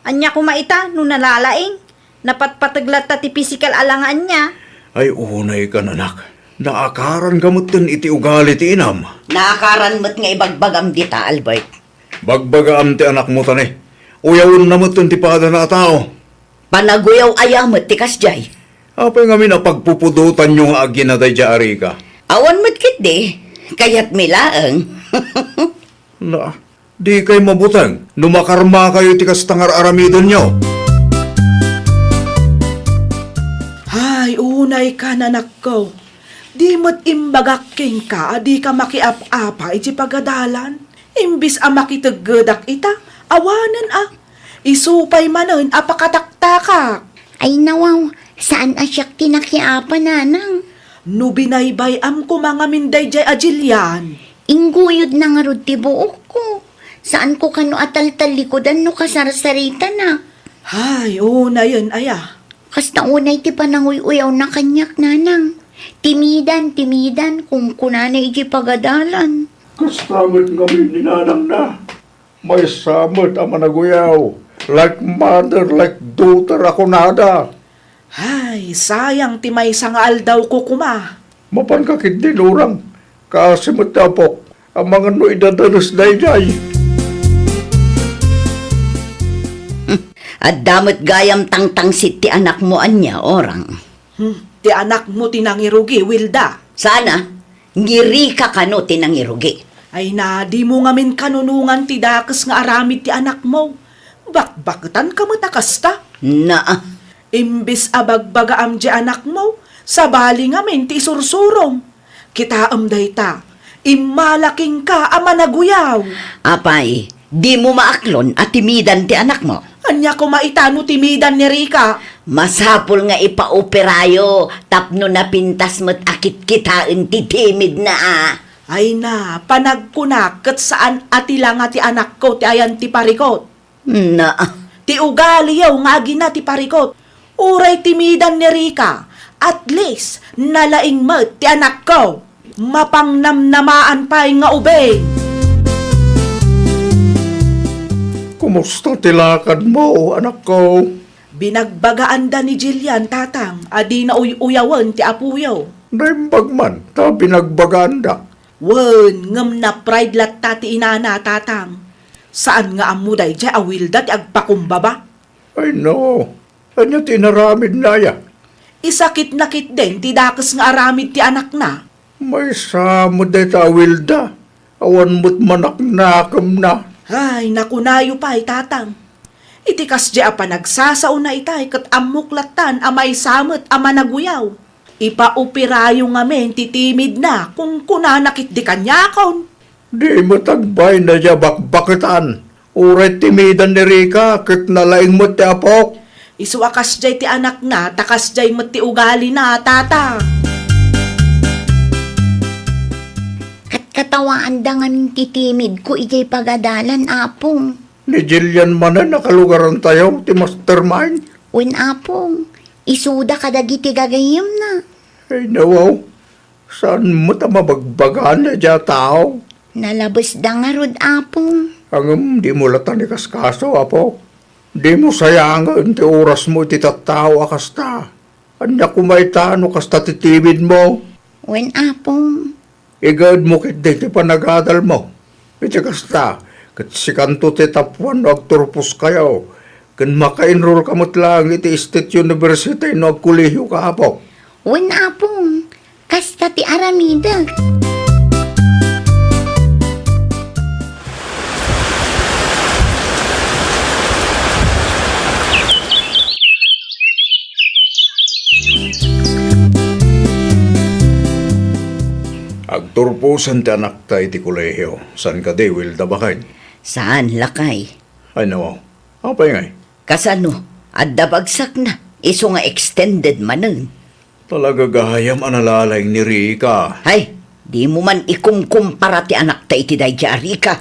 Ania koma ita no nalalaing? Napatpateg latta ti pisikal a langa ania. Ay, unaykan, anak. Naakaranka metten iti ugali ti inam. Naakaran met nga ibagbagam dita, Albert. Bagbagaam ti anakmo, tani. Uyawenna metten ti padana a tao. Panaguyaw aya met ti kasdiay? Apay ngamin a pagpupudotanyo nga agina daydiay a Rica? Awan met ketdi. Kayatmi laeng. Na, dikay mabuteng no makarmakayo iti kasta nga ar-aramidenyo. Hay, unaykan, anakko. Di met imbagak kenka a dika makiap-apa iti pagadalan? Imbis a makiteggedak ita, awanen a. Isu pay manen a pakataktakak. Ay nawaw, saan a siak ti nakiapa, nanang. No binaybay-am koma ngamin daydiay a Jillian. Ingguyodna ngarud ti buokko. Saanko kano a taltallikudan no kasarsaritana. Hay, unayen aya. Kasta unay ti pananguy-uyawna kaniak, nanang. Timidan, timidan, kunkunana iti pagadalan. Kasta met ngamin ni nanangna. Maysa met a managuyaw, like mother, like daughter a kunada. Ay, sayang ti maysa nga aldawko koma. Mapanka ketdin, urang, kaasi met ti apok, amangan no idadanes daydiay. Adda met gayam tangtangsit ti anakmo ania, urang? Hmm, ti anakmo ti nangirugi, Wilda. Sana, ni Rica kano ti nangirugi. Ay na, dimo ngamin kanunongan ti dakes nga aramid ti anakmo. Bakbaketanka met a kasta. Naa. Imbes a bagbagaam diay anakmo, sabali ngamin ti isursurom. Kitaem dayta, immala kenka a managuyaw. Apay, dimo maaklon a timidan ti anakmo? Ania koma ita no timidan ni Rica? Masapul nga ipaoperayo tapno napintas met a kitkitaen ti timidna a. Ay na, panagkunak ket saan a ti langa ti anakko ti ayan ti parikot. Na. Ti ugaliyo nga agina ti parikot. Uray timidan ni Rica, at least, nalaing met ti anakko. Mapangnamnamaan pay nga ubing. Kumusta ti lakadmo, anakko? Binagbagaanda ni Jillian, tatang, a dina uy-uyawen ti apoyo. Naimbag man ta binagbagaanda. Wen, ngem na-pride latta ti inana, tatang. Saan nga ammo daydiay a Wilda ti agpakumbaba? Ay, no. Ania ti inaramidna aya? Isakitna ketdin ti dakes nga aramid ti anakna. Maysa met dayta a Wilda. Awan met manaknakemna. Ay, nakunayo pay, tatang. Iti kasdiay a panagsasaona itay ket ammok lattan a maysa met a managuyaw. Ipaoperayo ngamin ti timidna, kunkunana ketdi kaniakon. Di met agbayna diay bakbaketan. Uray timidan ni Rica ket nalaing met ti apok. Isu a kasdiay ti anakna, ta kasdiay met ti ugalina, tata. Katkatawaanda ngamin ti timidko idiay pagadalan, Apong. Ni Jillian manen a kalugarantayo ti mastermind? Wen, Apong. Isuda kadagiti gagayyemna. Ay, nawaw. Saan met a mabagbagaan daydiay a tao? Nalabesda ngarud, Apong. Ngem dimo lattan ikaskaso, Apo. Dimo sayangen ti orasmo iti tattao a kasta. Ania koma ita no kasta ti timidmo? Wen, Apong. Igaedmo ketdi ti panagadalmo. Iti kasta, ket sikanto ti tappuan no agturposkayo, ken maka-enrollka met laeng iti State University no agkolehioka, Apo. Wen, Apong, kasta ti aramidek. Agturposen ti anakta iti kolehio. Saan kadi, Wilda, baket? Saan, lakay. Ay, nawaw. Apay ngay? Kasano? Adda bagsakna. Isu nga extended manen. Talaga gayam a nalalaing ni Rica. Hay, dimo man ikumkumpara ti anakta iti daydiay a Rica.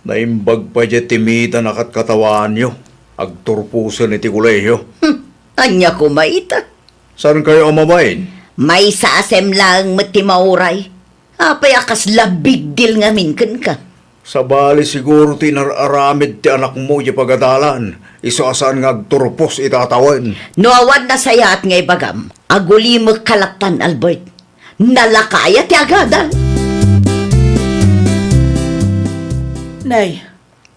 Naimbag pay diay timidan a katkatawaanyo. Agturposen iti kolehio. Hmm, ania koma ita? Saankayo a mabain? Maysa a sem laeng met ti mauray. Apay a kasla big deal ngamin kenka? Sabali siguro ti inar-aramid ti anakmo idiay pagadalan, isu a saan nga agturpos ita a tawen. No awan nasayaat nga ibagam, agulimekka lattan, Albert. Nalaka aya ti agadal. Nay,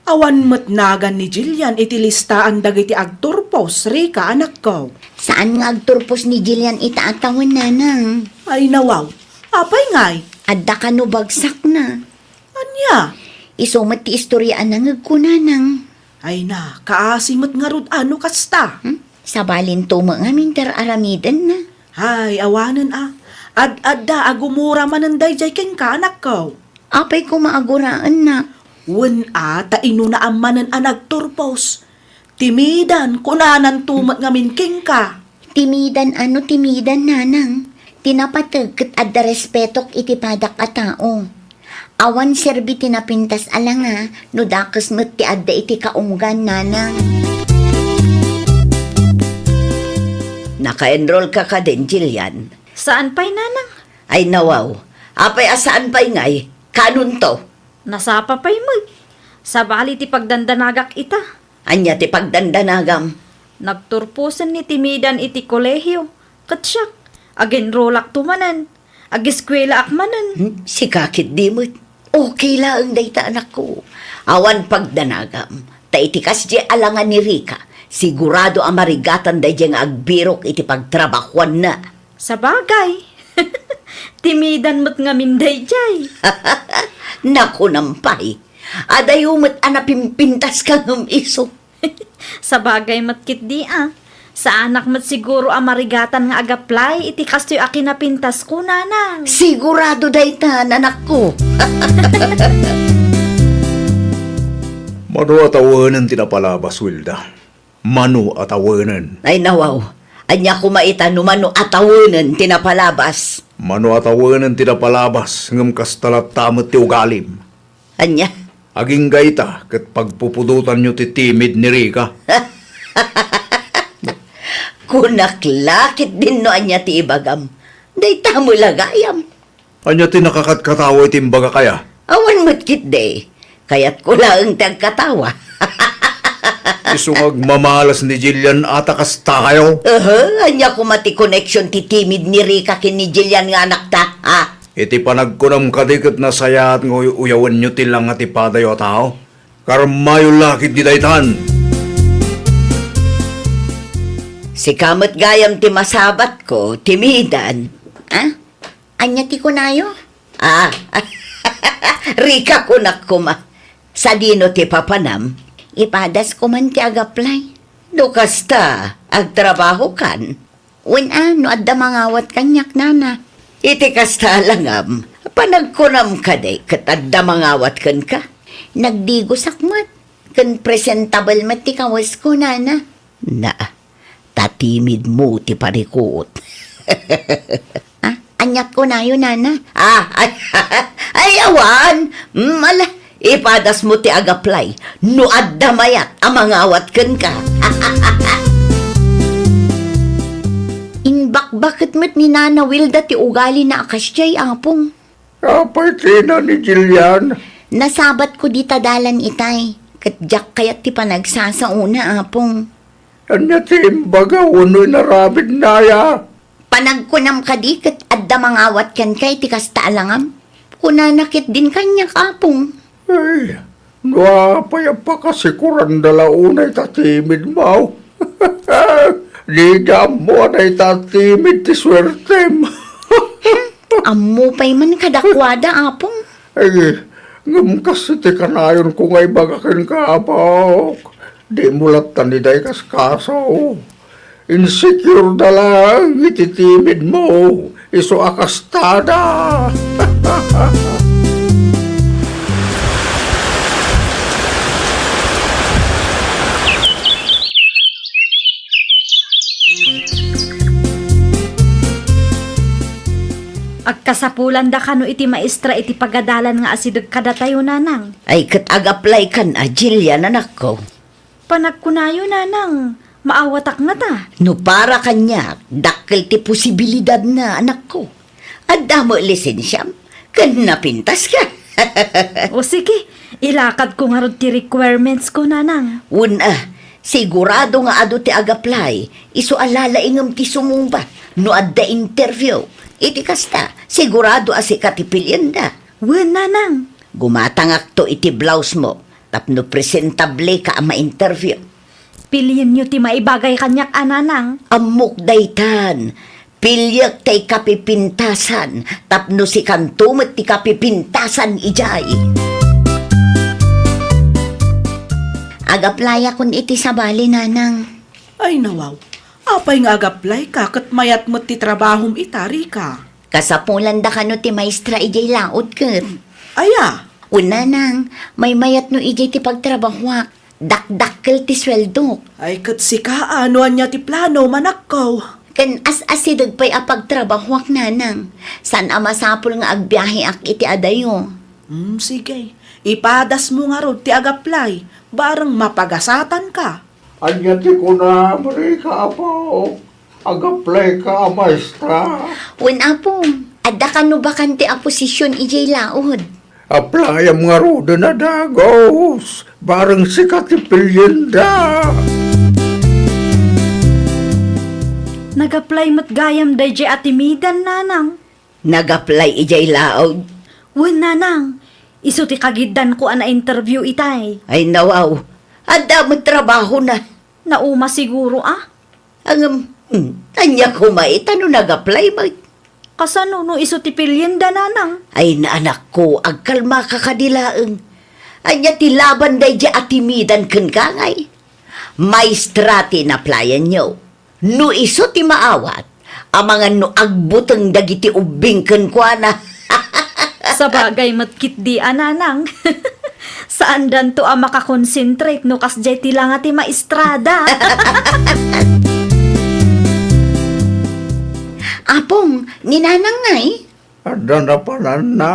awan met nagan ni Jillian iti listaan dagiti agturpos, Rica, anakko. Saan nga agturpos ni Jillian ita a tawen, nanang? Ay, nawaw. Apay ngay? Adda kano bagsakna. Ania? Isu met ti istorya a nangegko, nanang. Ay na, kaasi met ngarud a no kasta. Hmm? Sabalinto met ngamin ti ar-aramidenna. Ay, awanen a. Ad-adda a gumura manen daydiay kenka, anakko. Apay koma a guraennak? Wen a, ta inunaam manen a nagturpos. Timidan, kunananto met ngamin kenka. Timidan a no timidan, nanang. Ti napateg ket adda respetok iti padak a tao. Awan serbi ti napintas a langa no dakes met ti adda iti kaunggan, nanang. Naka-enrollka kadin, Jillian? Saan pay, nanang. Ay, nawaw. Apay a saan pay ngay? Kanonto? Nasapa pay met. Sabali ti pagdandanagak ita. Ania ti pagdandanagam? Nagturposen ni timidan iti kolehio. Ket siak, agenrolakto manen. Ageskuelaak manen. Hmm, sika ketdi met. Okay laeng dayta, anakko. Awan pagdanagam. Ta iti kasdiay a langa ni Rica, sigurado a marigatan daydiay nga agbirok iti pagtrabahuanna. Sabagay. Timidan met ngamin daydiay. Nakunam pay. Adayo met a napimpintaska ngem isu. Sabagay met ketdi a. Saanak met siguro a marigatan nga agaplay iti kastoy a kinapintasko, nanang. Sigurado dayta, anakko. Mano a tawenen ti napalabas, Wilda. Mano a tawenen. Ay, nawaw. Ania koma ita no mano a tawenen ti napalabas? Mano a tawenen ti napalabas, ngem kasta latta met ti ugalim. Ania? Agingga ita ket pagpupudotanyo ti timid ni Rica. Kunak la ketdin no ania ti ibagam. Dayta met la gayam. Ania ti nakakatkatawa iti imbagak aya? Awan met ketdi. Kayatko laeng ti agkatawa. Isu nga agmamalas ni Jillian a ta kastakayo? Aha, ania koma ti connection ti timid ni Rica ken ni Jillian nga anakta, ha? Iti panagkunam kadi ket nasayaat nga uy-, uyawenyo ti langa ti padayo a tao? Karmayo la ketdi daytan. Sika met gayam ti masabatko, timidan. Ha? Ania ti kunayo? Ah, Rica kunak koma. Sadino ti papanam? Ipadas ko man ti agaplay. No kasta, agtrabahokan. Wen a, no adda mangawat kaniak, nana. Iti kasta a langam, panagkunam kadi ket adda mangawat kenka? Nagdigosak met, ken presentable met ti kawesko, nana. Na, ta timidmo ti parikut. Ah, aniat kunayo, nana? Ah, ay, ay, awan. Mm, ala, ipadasmo ti agaplay. No adda mayat a mangawat kenka. Imbakbaket met ni Nana Wilda ti ugalina a kasdiay, Apong. Apay tina ni Jillian? Nasabatko dita dalan itay, ket diak kayat ti panagsasaona, Apong. Ania ti imbaga wenno inaramidna aya? Panagkunam kadi ket adda mangawat kenka iti kasta a langam? Kunana ketdin kaniak, Apong. Ay, no apay a pakasikuranda la unay ta timidmo. Dida ammo a dayta a timid ti suertem. Ammo pay man kadakuada, Apong. Ay, ngem kas iti kanayonko nga ibaga kenka, Apok, dimo latta ni dayta ikaskaso. Insecure da laeng iti timidmo, isu a kastada. Agkasapulanda kano iti maestra iti pagadalan nga asideg kadatayo, nanang? Ay, ket agaplaykan a, Jillian, anakko. Panagkunayo, nanang, maawatak ngata. No para kaniak, dakkel ti posibilidadna, anakko. Adda met lisensiam, ken napintaska. O sige, ilakadko ngarud ti requirements ko, nanang. Wen a, sigurado nga adu ti agaplay, isu a lalaingem ti sumungbat no adda interview. Iti kasta, sigurado a sika ti pilienda. Wen, nanang. Gumatangakto iti blouse mo. Tapno presentable ka a ma-interview. Pilienyo ti maibagay kaniak a, nanang. Ammok daytan. Piliek ti kapipintasan, tapno sikanto met ti kapipintasan idiay. Agaplayakon iti sabali, nanang. Ay, nawaw. Apay nga agaplayka ket mayat met ti trabahom ita, Rica? Kasapulanda kano ti maestra idiay laod ket. Aya? Wen, nanang, maymayat no idiay ti pagtrabahoak. Dakdakkel ti sueldok. Ay, ket sika a, no ania ti plano, manakko? Ken as-asideg pay a pagtrabahoak, nanang. Saan a masapul nga agbiaheak iti adayo. Hmm, sige. Ipadasmo ngarud ti agaplay, bareng mapagasatanka. Ania ti kunam, Rica, apo? Agaplayka a maestra? Wen, Apo, adda kano bakante a posision idiay laod? Applyam ngaruden a dagus, bareng sika ti pilienda. Nag-apply met gayam daydiay a timidan, nanang. Nag-apply idiay laod? Wen, nanang. Isu ti kagiddanko a na-interview itay. Ay, nawaw. Adda met trabahona. Nauma siguro, a? Ngem, hmm, ania koma ita no nag-apply met? Kasano no isu ti pilienda, nanang? Ay, anakko, agkalmaka kadi laeng. Ania ti laban daydiay a timidan kenka ngay? Maestra ti inaplayanyo. No isu ti maawat, amangan no agbuteng dagiti ubbing kenkuana. Sabagay met ketdi a, nanang. Saandanto a makakonsentrate no kasdiay ti langa ti maestrada. Apong, ni Nanang ngay? Adda napananna.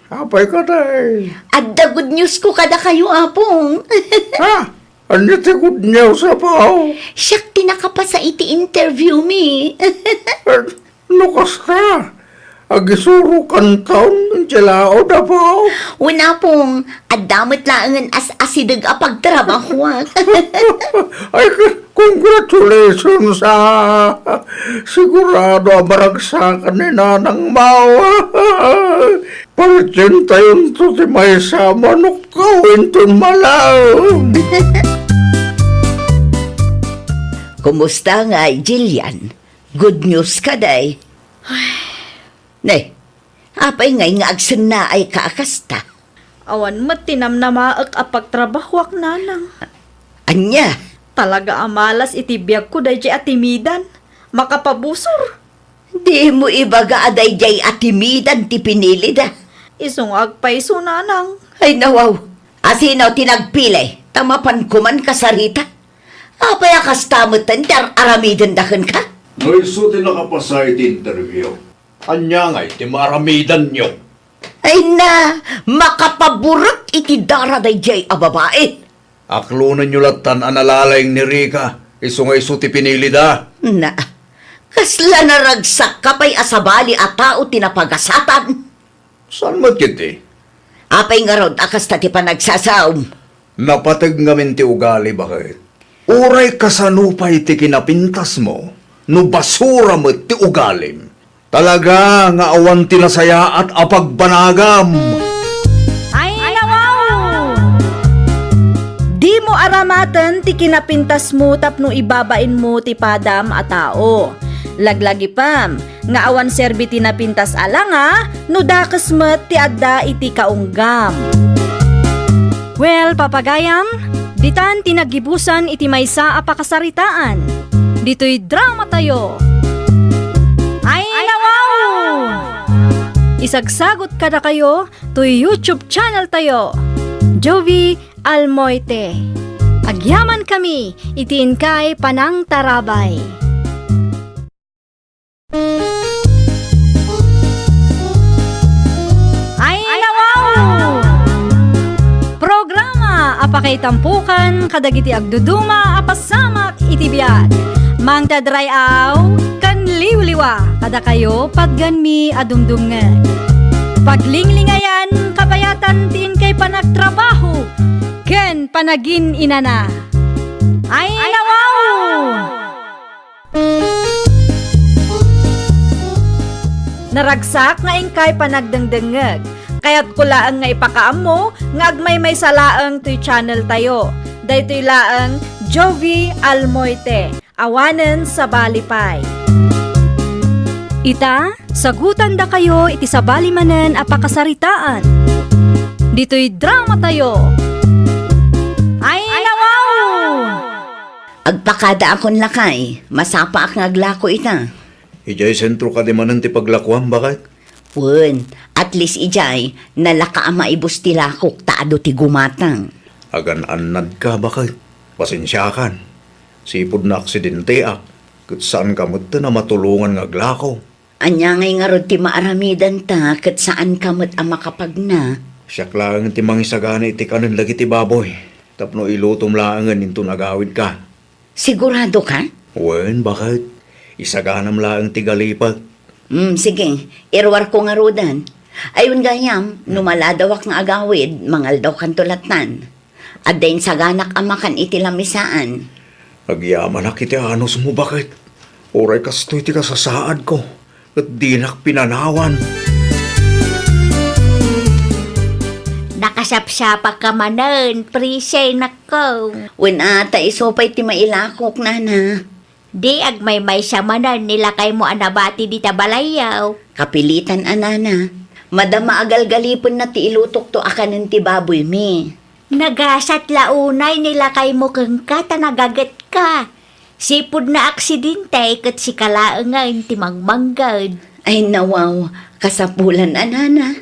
Apay kadi? Adda good news ko kadakayo, Apong. Ha? Ania ti good news, Apo? Siak ti nakapasa iti interview mi. Eh, no kasta, agisurokanton iti laod, Apo? Wen, Apong, adda met laengen as-asideg a pagtrabahoak. Ay, c-, congratulations, ah. Sigurado a maragsakan ni Nanang Mau. Padientayonto ti maysa a manukkaw inton malaem. Kumusta ngay, Jillian? Good news kadi? Ne, apay ngay nga agsennaayka a kasta? Awan met ti namnamaek a pagtrabahoak, Nanang. Ania? Talaga a malas iti biagko daydiay a timidan. Makapabusor. Dimo ibaga a daydiay a timidan ti pinilida. Isu nga agpayso, Nanang. Ay, nawaw. Asino ti nagpili? Ta mapanko man kasarita. Apay a kasta metten ti ar-aramidenda kenka? No isu ti nakapasa iti interview, ania ngay ti maaramidanyo? Ay na, makapaburek iti dara daydiay a babai. Aklonenyo lattan a nalalaing ni Rica, isu nga isu ti pinilida. Na, kasla naragsakka pay a sabali a tao ti napagasatan? Saan met ketdi? Apay ngarud a kasta ti panagsasaom? Napateg ngamin ti ugali, baket. Uray kasano pay ti kinapintasmo, no basura met ti ugalim. Talaga nga awan ti nasayaat a pagbanagam. Ay, nawaw! Dimo aramaten ti kinapintasmo tapno ibabainmo ti padam a tao. Laglagipem nga awan serbi ti napintas a langa no dakes met ti adda iti kaunggam. Well, papagayam, ditan ti naggibusan iti maysa a pakasaritaan. Ditoy dramatayo. Ay, nawaw! Isagsagot kadakayo toy YouTube channel tayo, Jovie Almoite. Agyamankami iti inkay panangtarabay. Ay, nawaw! Programa a pakaitampokan kadagiti agduduma a pasamak iti biag. Mangted ray-aw ken liwliwa kadakayo patgenmi a dumdumngeg. Paglinglingayan, kabayatan ti inkay panagtrabaho ken panagin-inana. Ay, nawaw! Naragsak nga inkay panagdengdengngeg. Kayatko laeng nga ipakaammo nga agmaymaysa laeng toy channel tayo. Daytoy laeng Jovie Almoite, awanen sabali pay. Ita, sagutandakayo iti sabali manen a pakasaritaan. Ditoy dramatayo. Ay, nawaw! Agpakadaakon lakay, masapaak nga aglako ita. Idiay sentro kadi manen ti paglakuam, baket? Wen, at least idiay, nalaka a maibus ti lakok ta adu ti gumatang. Agan-annadka, baket. Pasensiakan. Sipud naaksidentiak, ket saanka metten a matulongan nga aglako. Ania ngay ngarud ti maaramidanta ket saanka met a makapagna? Siak laeng ti mangisagana iti kanen dagiti baboy, tapno ilutom laengen inton agawidka. Siguradoka? Wen, baket. Isaganam laeng ti galipek. Hmm, sige. Iruarko ngaruden. Ay, wen gayam, no maladawak nga agawid, mangaldawkanto lattan. Adda insaganak a makan iti lamisaan. Agyamanak iti anusmo, baket. Uray kastoy ti kasasaadko, ket dinak pinanawan. Nakasiapsiapakka manen, Prissy, nakko. Wen a, ta isu pay ti mailakok, nana. Di agmaymaysa manen ni lakaymo a nabati dita balayyo. Kapilitan a nana. Madama a galgalipenna ti ilutokto a kanen ti baboymi. Nagasat la unay ni lakaymo kenka ta nagagetka. Sipud naaksidente ket sika laengen ti mangmangged. Ay, nawaw, kasapulan a nana.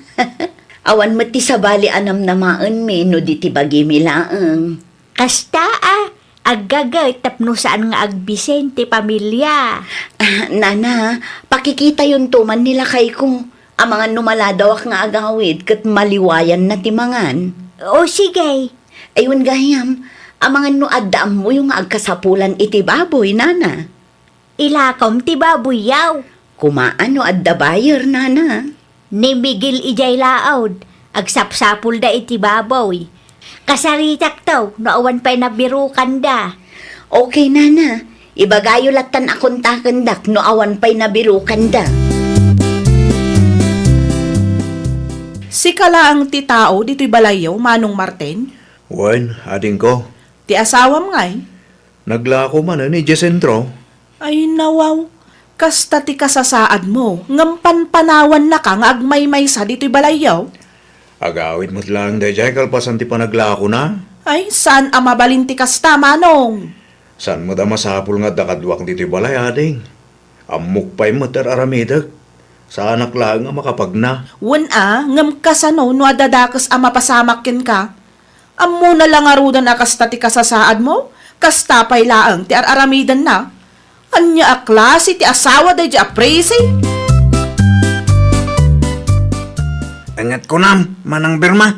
Awan met ti sabali a namnamaenmi no di ti bagimi laeng. Kasta a, aggaget tapno saan nga agbisen ti pamilia. Ah, nana, pakikitayonto man ni lakayko. Amangan no maladawak nga agawid ket maliwayanna ti mangan. O, sige. Ay, wen gayam, amangan no adda ammoyo nga agkasapulan iti baboy, nana. Ilakom ti baboy, yaw. Kumaan no adda buyer, nana. Ni Miguel idiay laod, agsapsapulda iti baboy. Kasaritakto no awan pay nabirukanda. Okay, nana. Ibagayo lattan a kontakendak no awan pay nabirukanda. Sika laeng ti tao ditoy balayyo, Manong Martin? Wen, adingko. Ti asawam ngay? Naglako manen idiay sentro. Ay, nawaw. Kasta ti kasasaadmo, ngem panpanawannaka nga agmaymaysa ditoy balayyo? Agawid met laeng daydiay kalpasan ti panaglakona. Ay, saan a mabalin ti kasta, Manong. Saan met a masapul nga adda kaduak ditoy balay, ading. Ammok pay met ti ar-aramidek. Saanak laeng a makapagna. Wen a, ngem kasano no adda dakes a mapasamak kenka? Ammona la ngaruden a kasta ti kasasaadmo, kasta pay laeng ti ar-aramidenna. Ania a klase ti asawa daydiay a Prissy? Inget kunam, Manang Berma.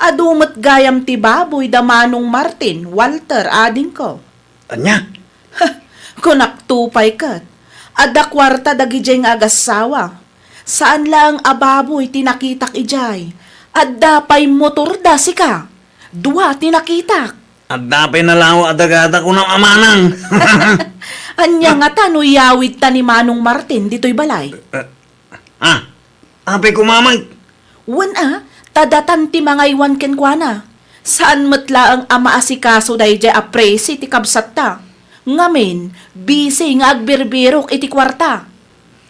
Adu met gayam ti baboy da Manong Martin, Walter, adingko. Ania? Kunakto pay ket, adda kuarta dagidiay nga agassawa. Saan laeng a baboy ti nakitak idiay. Adda pay motorda, sika. Dua ti nakitak. Adda pay nalawa a dagada kunam a manang. Ania ngata no iyawidta ni Manong Martin ditoy balay? Eh, ah, apay koma met? Wen a, ta datan ti mangaywan kenkuana. Saan met laeng a maasikaso daydiay a Prissy ti kabsatta. Ngamin, busy nga agbirbirok iti kuarta.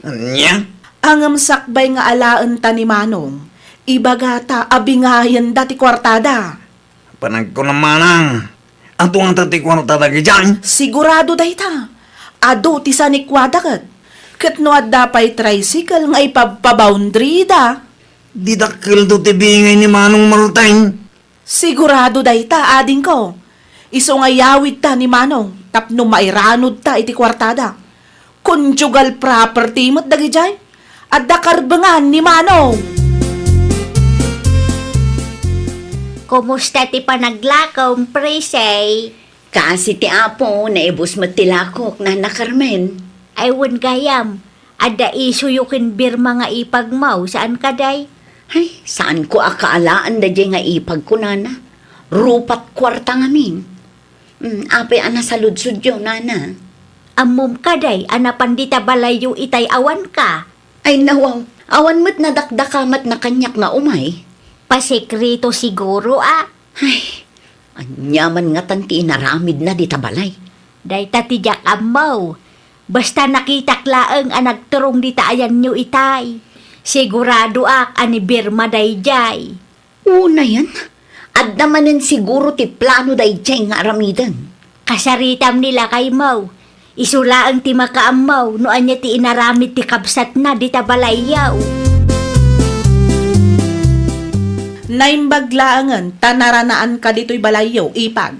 Ania? Ngem sakbay nga alaenta ni Manong, ibagata a bingayenda ti kuartada. Panagkunam manang, adu ngata ti kuarta dagidiay? Sigurado dayta. Adu ti sanikuada ket. Ket no adda pay tricycle nga ipabpaboundary da. Di dakkelto ti bingay ni Manong Martin. Sigurado dayta, adingko. Isu nga iyawidta ni Manong tapno mairanudta iti kuartada. Conjugal property met dagidiay. Adda karbengan ni Manong. Kumusta ti panaglakom, Prissy? Kaasi ti Apo, naibus met ti lakok, Nana Carmen. Ay, wen gayam, adda isuyo ken Birma nga ipagmo, saan kadi? Ay, saanko a kaalaan daydiay nga ipagko, Nana. Rupat kuarta ngamin. Mm, apay a nasaludsodyo, Nana? Ammom kadi a napan dita balayyo itay awanka? Ay, nawaw, awan met nadakdakamatna kaniak nga umay. Pasekreto siguro a. Ay, ania man ngatan ti inaramidna dita balay? Dayta ti diak ammo. Basta nakitak laeng a nagturong dita ayanyo itay. Siguradoak a ni Birma daydiay. Unayen, adda manen siguro ti plano daydiay nga aramiden. Kasaritam ni lakaymo. Isu laeng ti makaammo no ania ti inaramid ti kabsatna dita balayyo. Naimbag laengen ta naranaanka ditoy balayyo, ipag.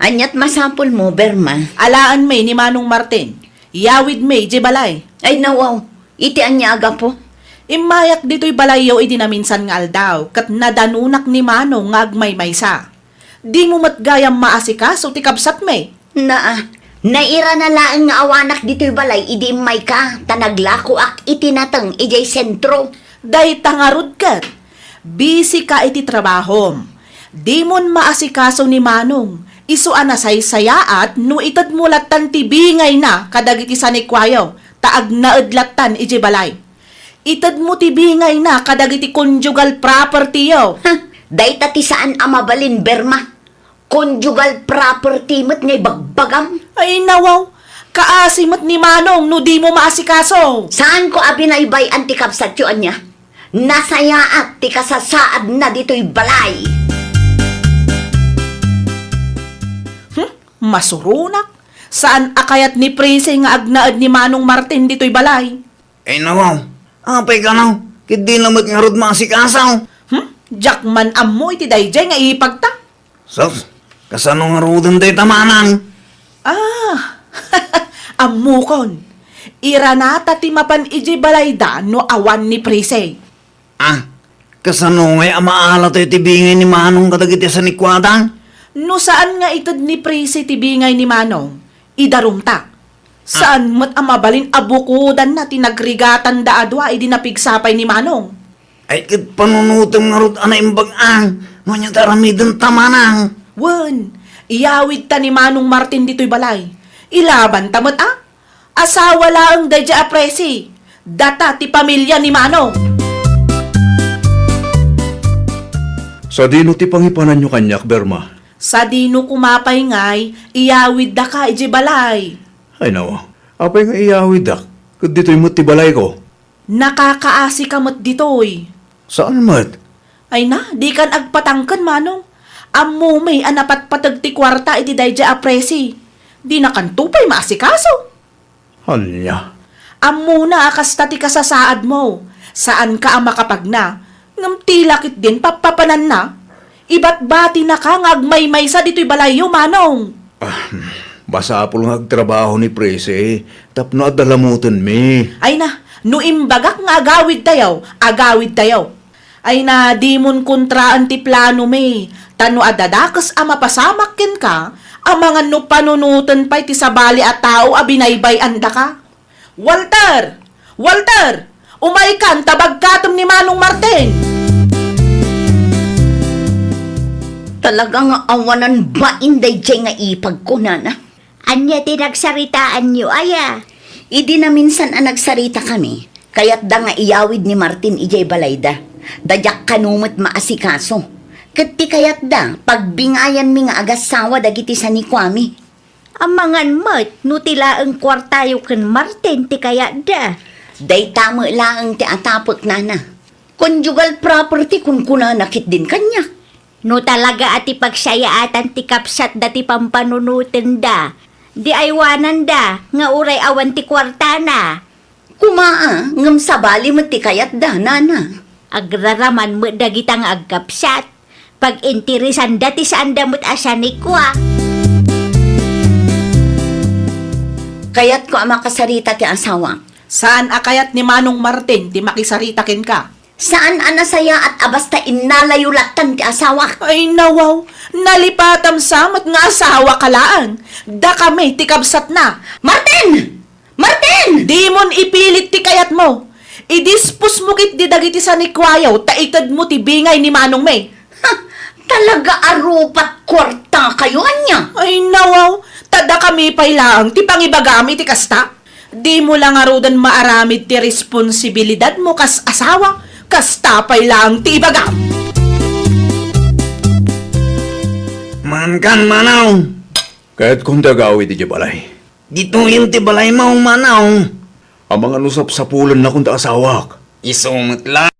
Aniat masapulmo, Berma? Alaenmi ni Manong Martin. Iyawidmi idiay balay. Ay, nawaw. Iti ania a gapu? Immayak ditoy balayyo idi naminsan nga aldaw, ket nadanonak ni Manong nga agmaymaysa. Dimo met gayam maasikaso ti kabsatmi. Naa, nairana laeng nga awanak ditoy balay idi immayka, ta naglakoak iti nateng idiay sentro. Dayta ngarud ket, busy ka iti trabahom. Dimon maasikaso ni Manong, isu a nasaysayaat no itedmo lattan ti bingayna kadagiti sanikuayo, ta agnaed lattan idiay balay. Itedmo ti bingayna kadagiti conjugal property-yo. Ha, dayta ti saan a mabalin, Berma. Conjugal property met nga ibagbagam. Ay, nawaw. Kaasi met ni Manong no dimo maasikaso. Saanko a binaybay-an ti kabsatyo, ania? Nasayaat ti kasasaadna ditoy balay. Hmm? Masuronak. Saan a kayat ni Prissy nga agnaed ni Manong Martin ditoy balay? Ay, nawaw. Apay kano? Ket dina met ngarud maasikaso. Hmm? Diak man ammo iti daydiay nga ipagta. Sus, kasano ngaruden dayta, manang? Ah, ammokon. Iranata ti mapan idiay balayda no awan ni Prissy. Ah, kasano ngay a maala tayo ti bingay ni Manong kadagiti sanikuada? No saan nga ited ni Prissy ti bingay ni Manong, idarumta. Saan met a mabalin a bukodanna ti nagrigatanda a dua idi napigsa pay ni Manong. Ay, ket panunotem ngarud a naimbag-ang no ania ti aramidenta, manang. Wen, iyawidta ni Manong Martin ditoy balay. Ilabanta met a. Asawa laeng daydiay a Presi. Data ti pamilia ni Manong. Sadino ti pangipananyo kaniak, Berma? Sadino koma pay ngay iyawidda ka idiay balay? Ay, nawa. Apay nga iyawiddak? Ket ditoy met ti balayko. Nakakaasi ka met ditoy. Saan met? Ay na, dikan agpatangken, Manong. Ammom a napatpateg ti kuarta iti daydiay a Presi. Dinakanto pay maasikaso. Ania? Ammona a kasta ti kasasaadmo. Saanka a makapagna. Ngem ti la ketdin pappapananna. Ibatbatinaka nga agmaymaysa ditoy balayyo, Manong. Ah, masapul nga agtrabaho ni Presi tapno adda lamutenmi. Ay na, no imbagak nga agawidtayo, agawidtayo. Ay na, dimon kontraen ti planomi, ta no adda dakes a mapasamak kenka, amangan no panunoten pay ti sabali a tao a binaybay-andaka. Walter! Walter! Umaykan ta bagkatem ni Manong Martin! Talaga nga awanan bain daydiay nga ipagko, nana. Ania ti nagsaritaanyo, aya? Idi naminsan a nagsaritakami, kayatda nga iyawid ni Martin idiay balayda. Da diak kano met maasikaso. Ket ti kayatda, pagbingayanmi nga agassawa dagiti sanikuami. Amangan met no ti laeng kuartayo ken Martin ti kayatda. Dayta met laeng ti atapek, nana. Conjugal property kunkunana ketdin kaniak. No talaga a ti pagsayaatan ti kabsatda ti pampanunotenda, di aywananda nga uray awan ti kuartana. Koma a, ngem sabali met ti kayatda, nana. Agraraman met dagita nga agkabsat. Pag-interesanda ti saanda met a sanikua. Kayatko a makasarita ti asawak. Saan a kayat ni Manong Martin ti makisarita kenka? Saan a nasayaat a basta innalayo lattan ti asawak. Ay, nawaw. Nalipatam sa met nga asawaka laeng. Dakami ti kabsatna. Martin! Martin! Dimon ipilit ti kayatmo. Idisposmo ketdi dagiti sanikuayo ta itedmo ti bingay ni manongmi. Ha! Talaga a rupat kuartakayo, ania? Ay, nawaw. Ta dakami pay laeng ti pangibagam iti kasta. Dimo la ngaruden maaramid ti responsibilidadmo kas asawa, kasta pay laeng ti ibagam. Mankan, manong. Kayatkon ti agawid idiay balay. Ditoyen ti balaymo, manong. Amangan no sapsapulennakon ti asawak. Isu met la.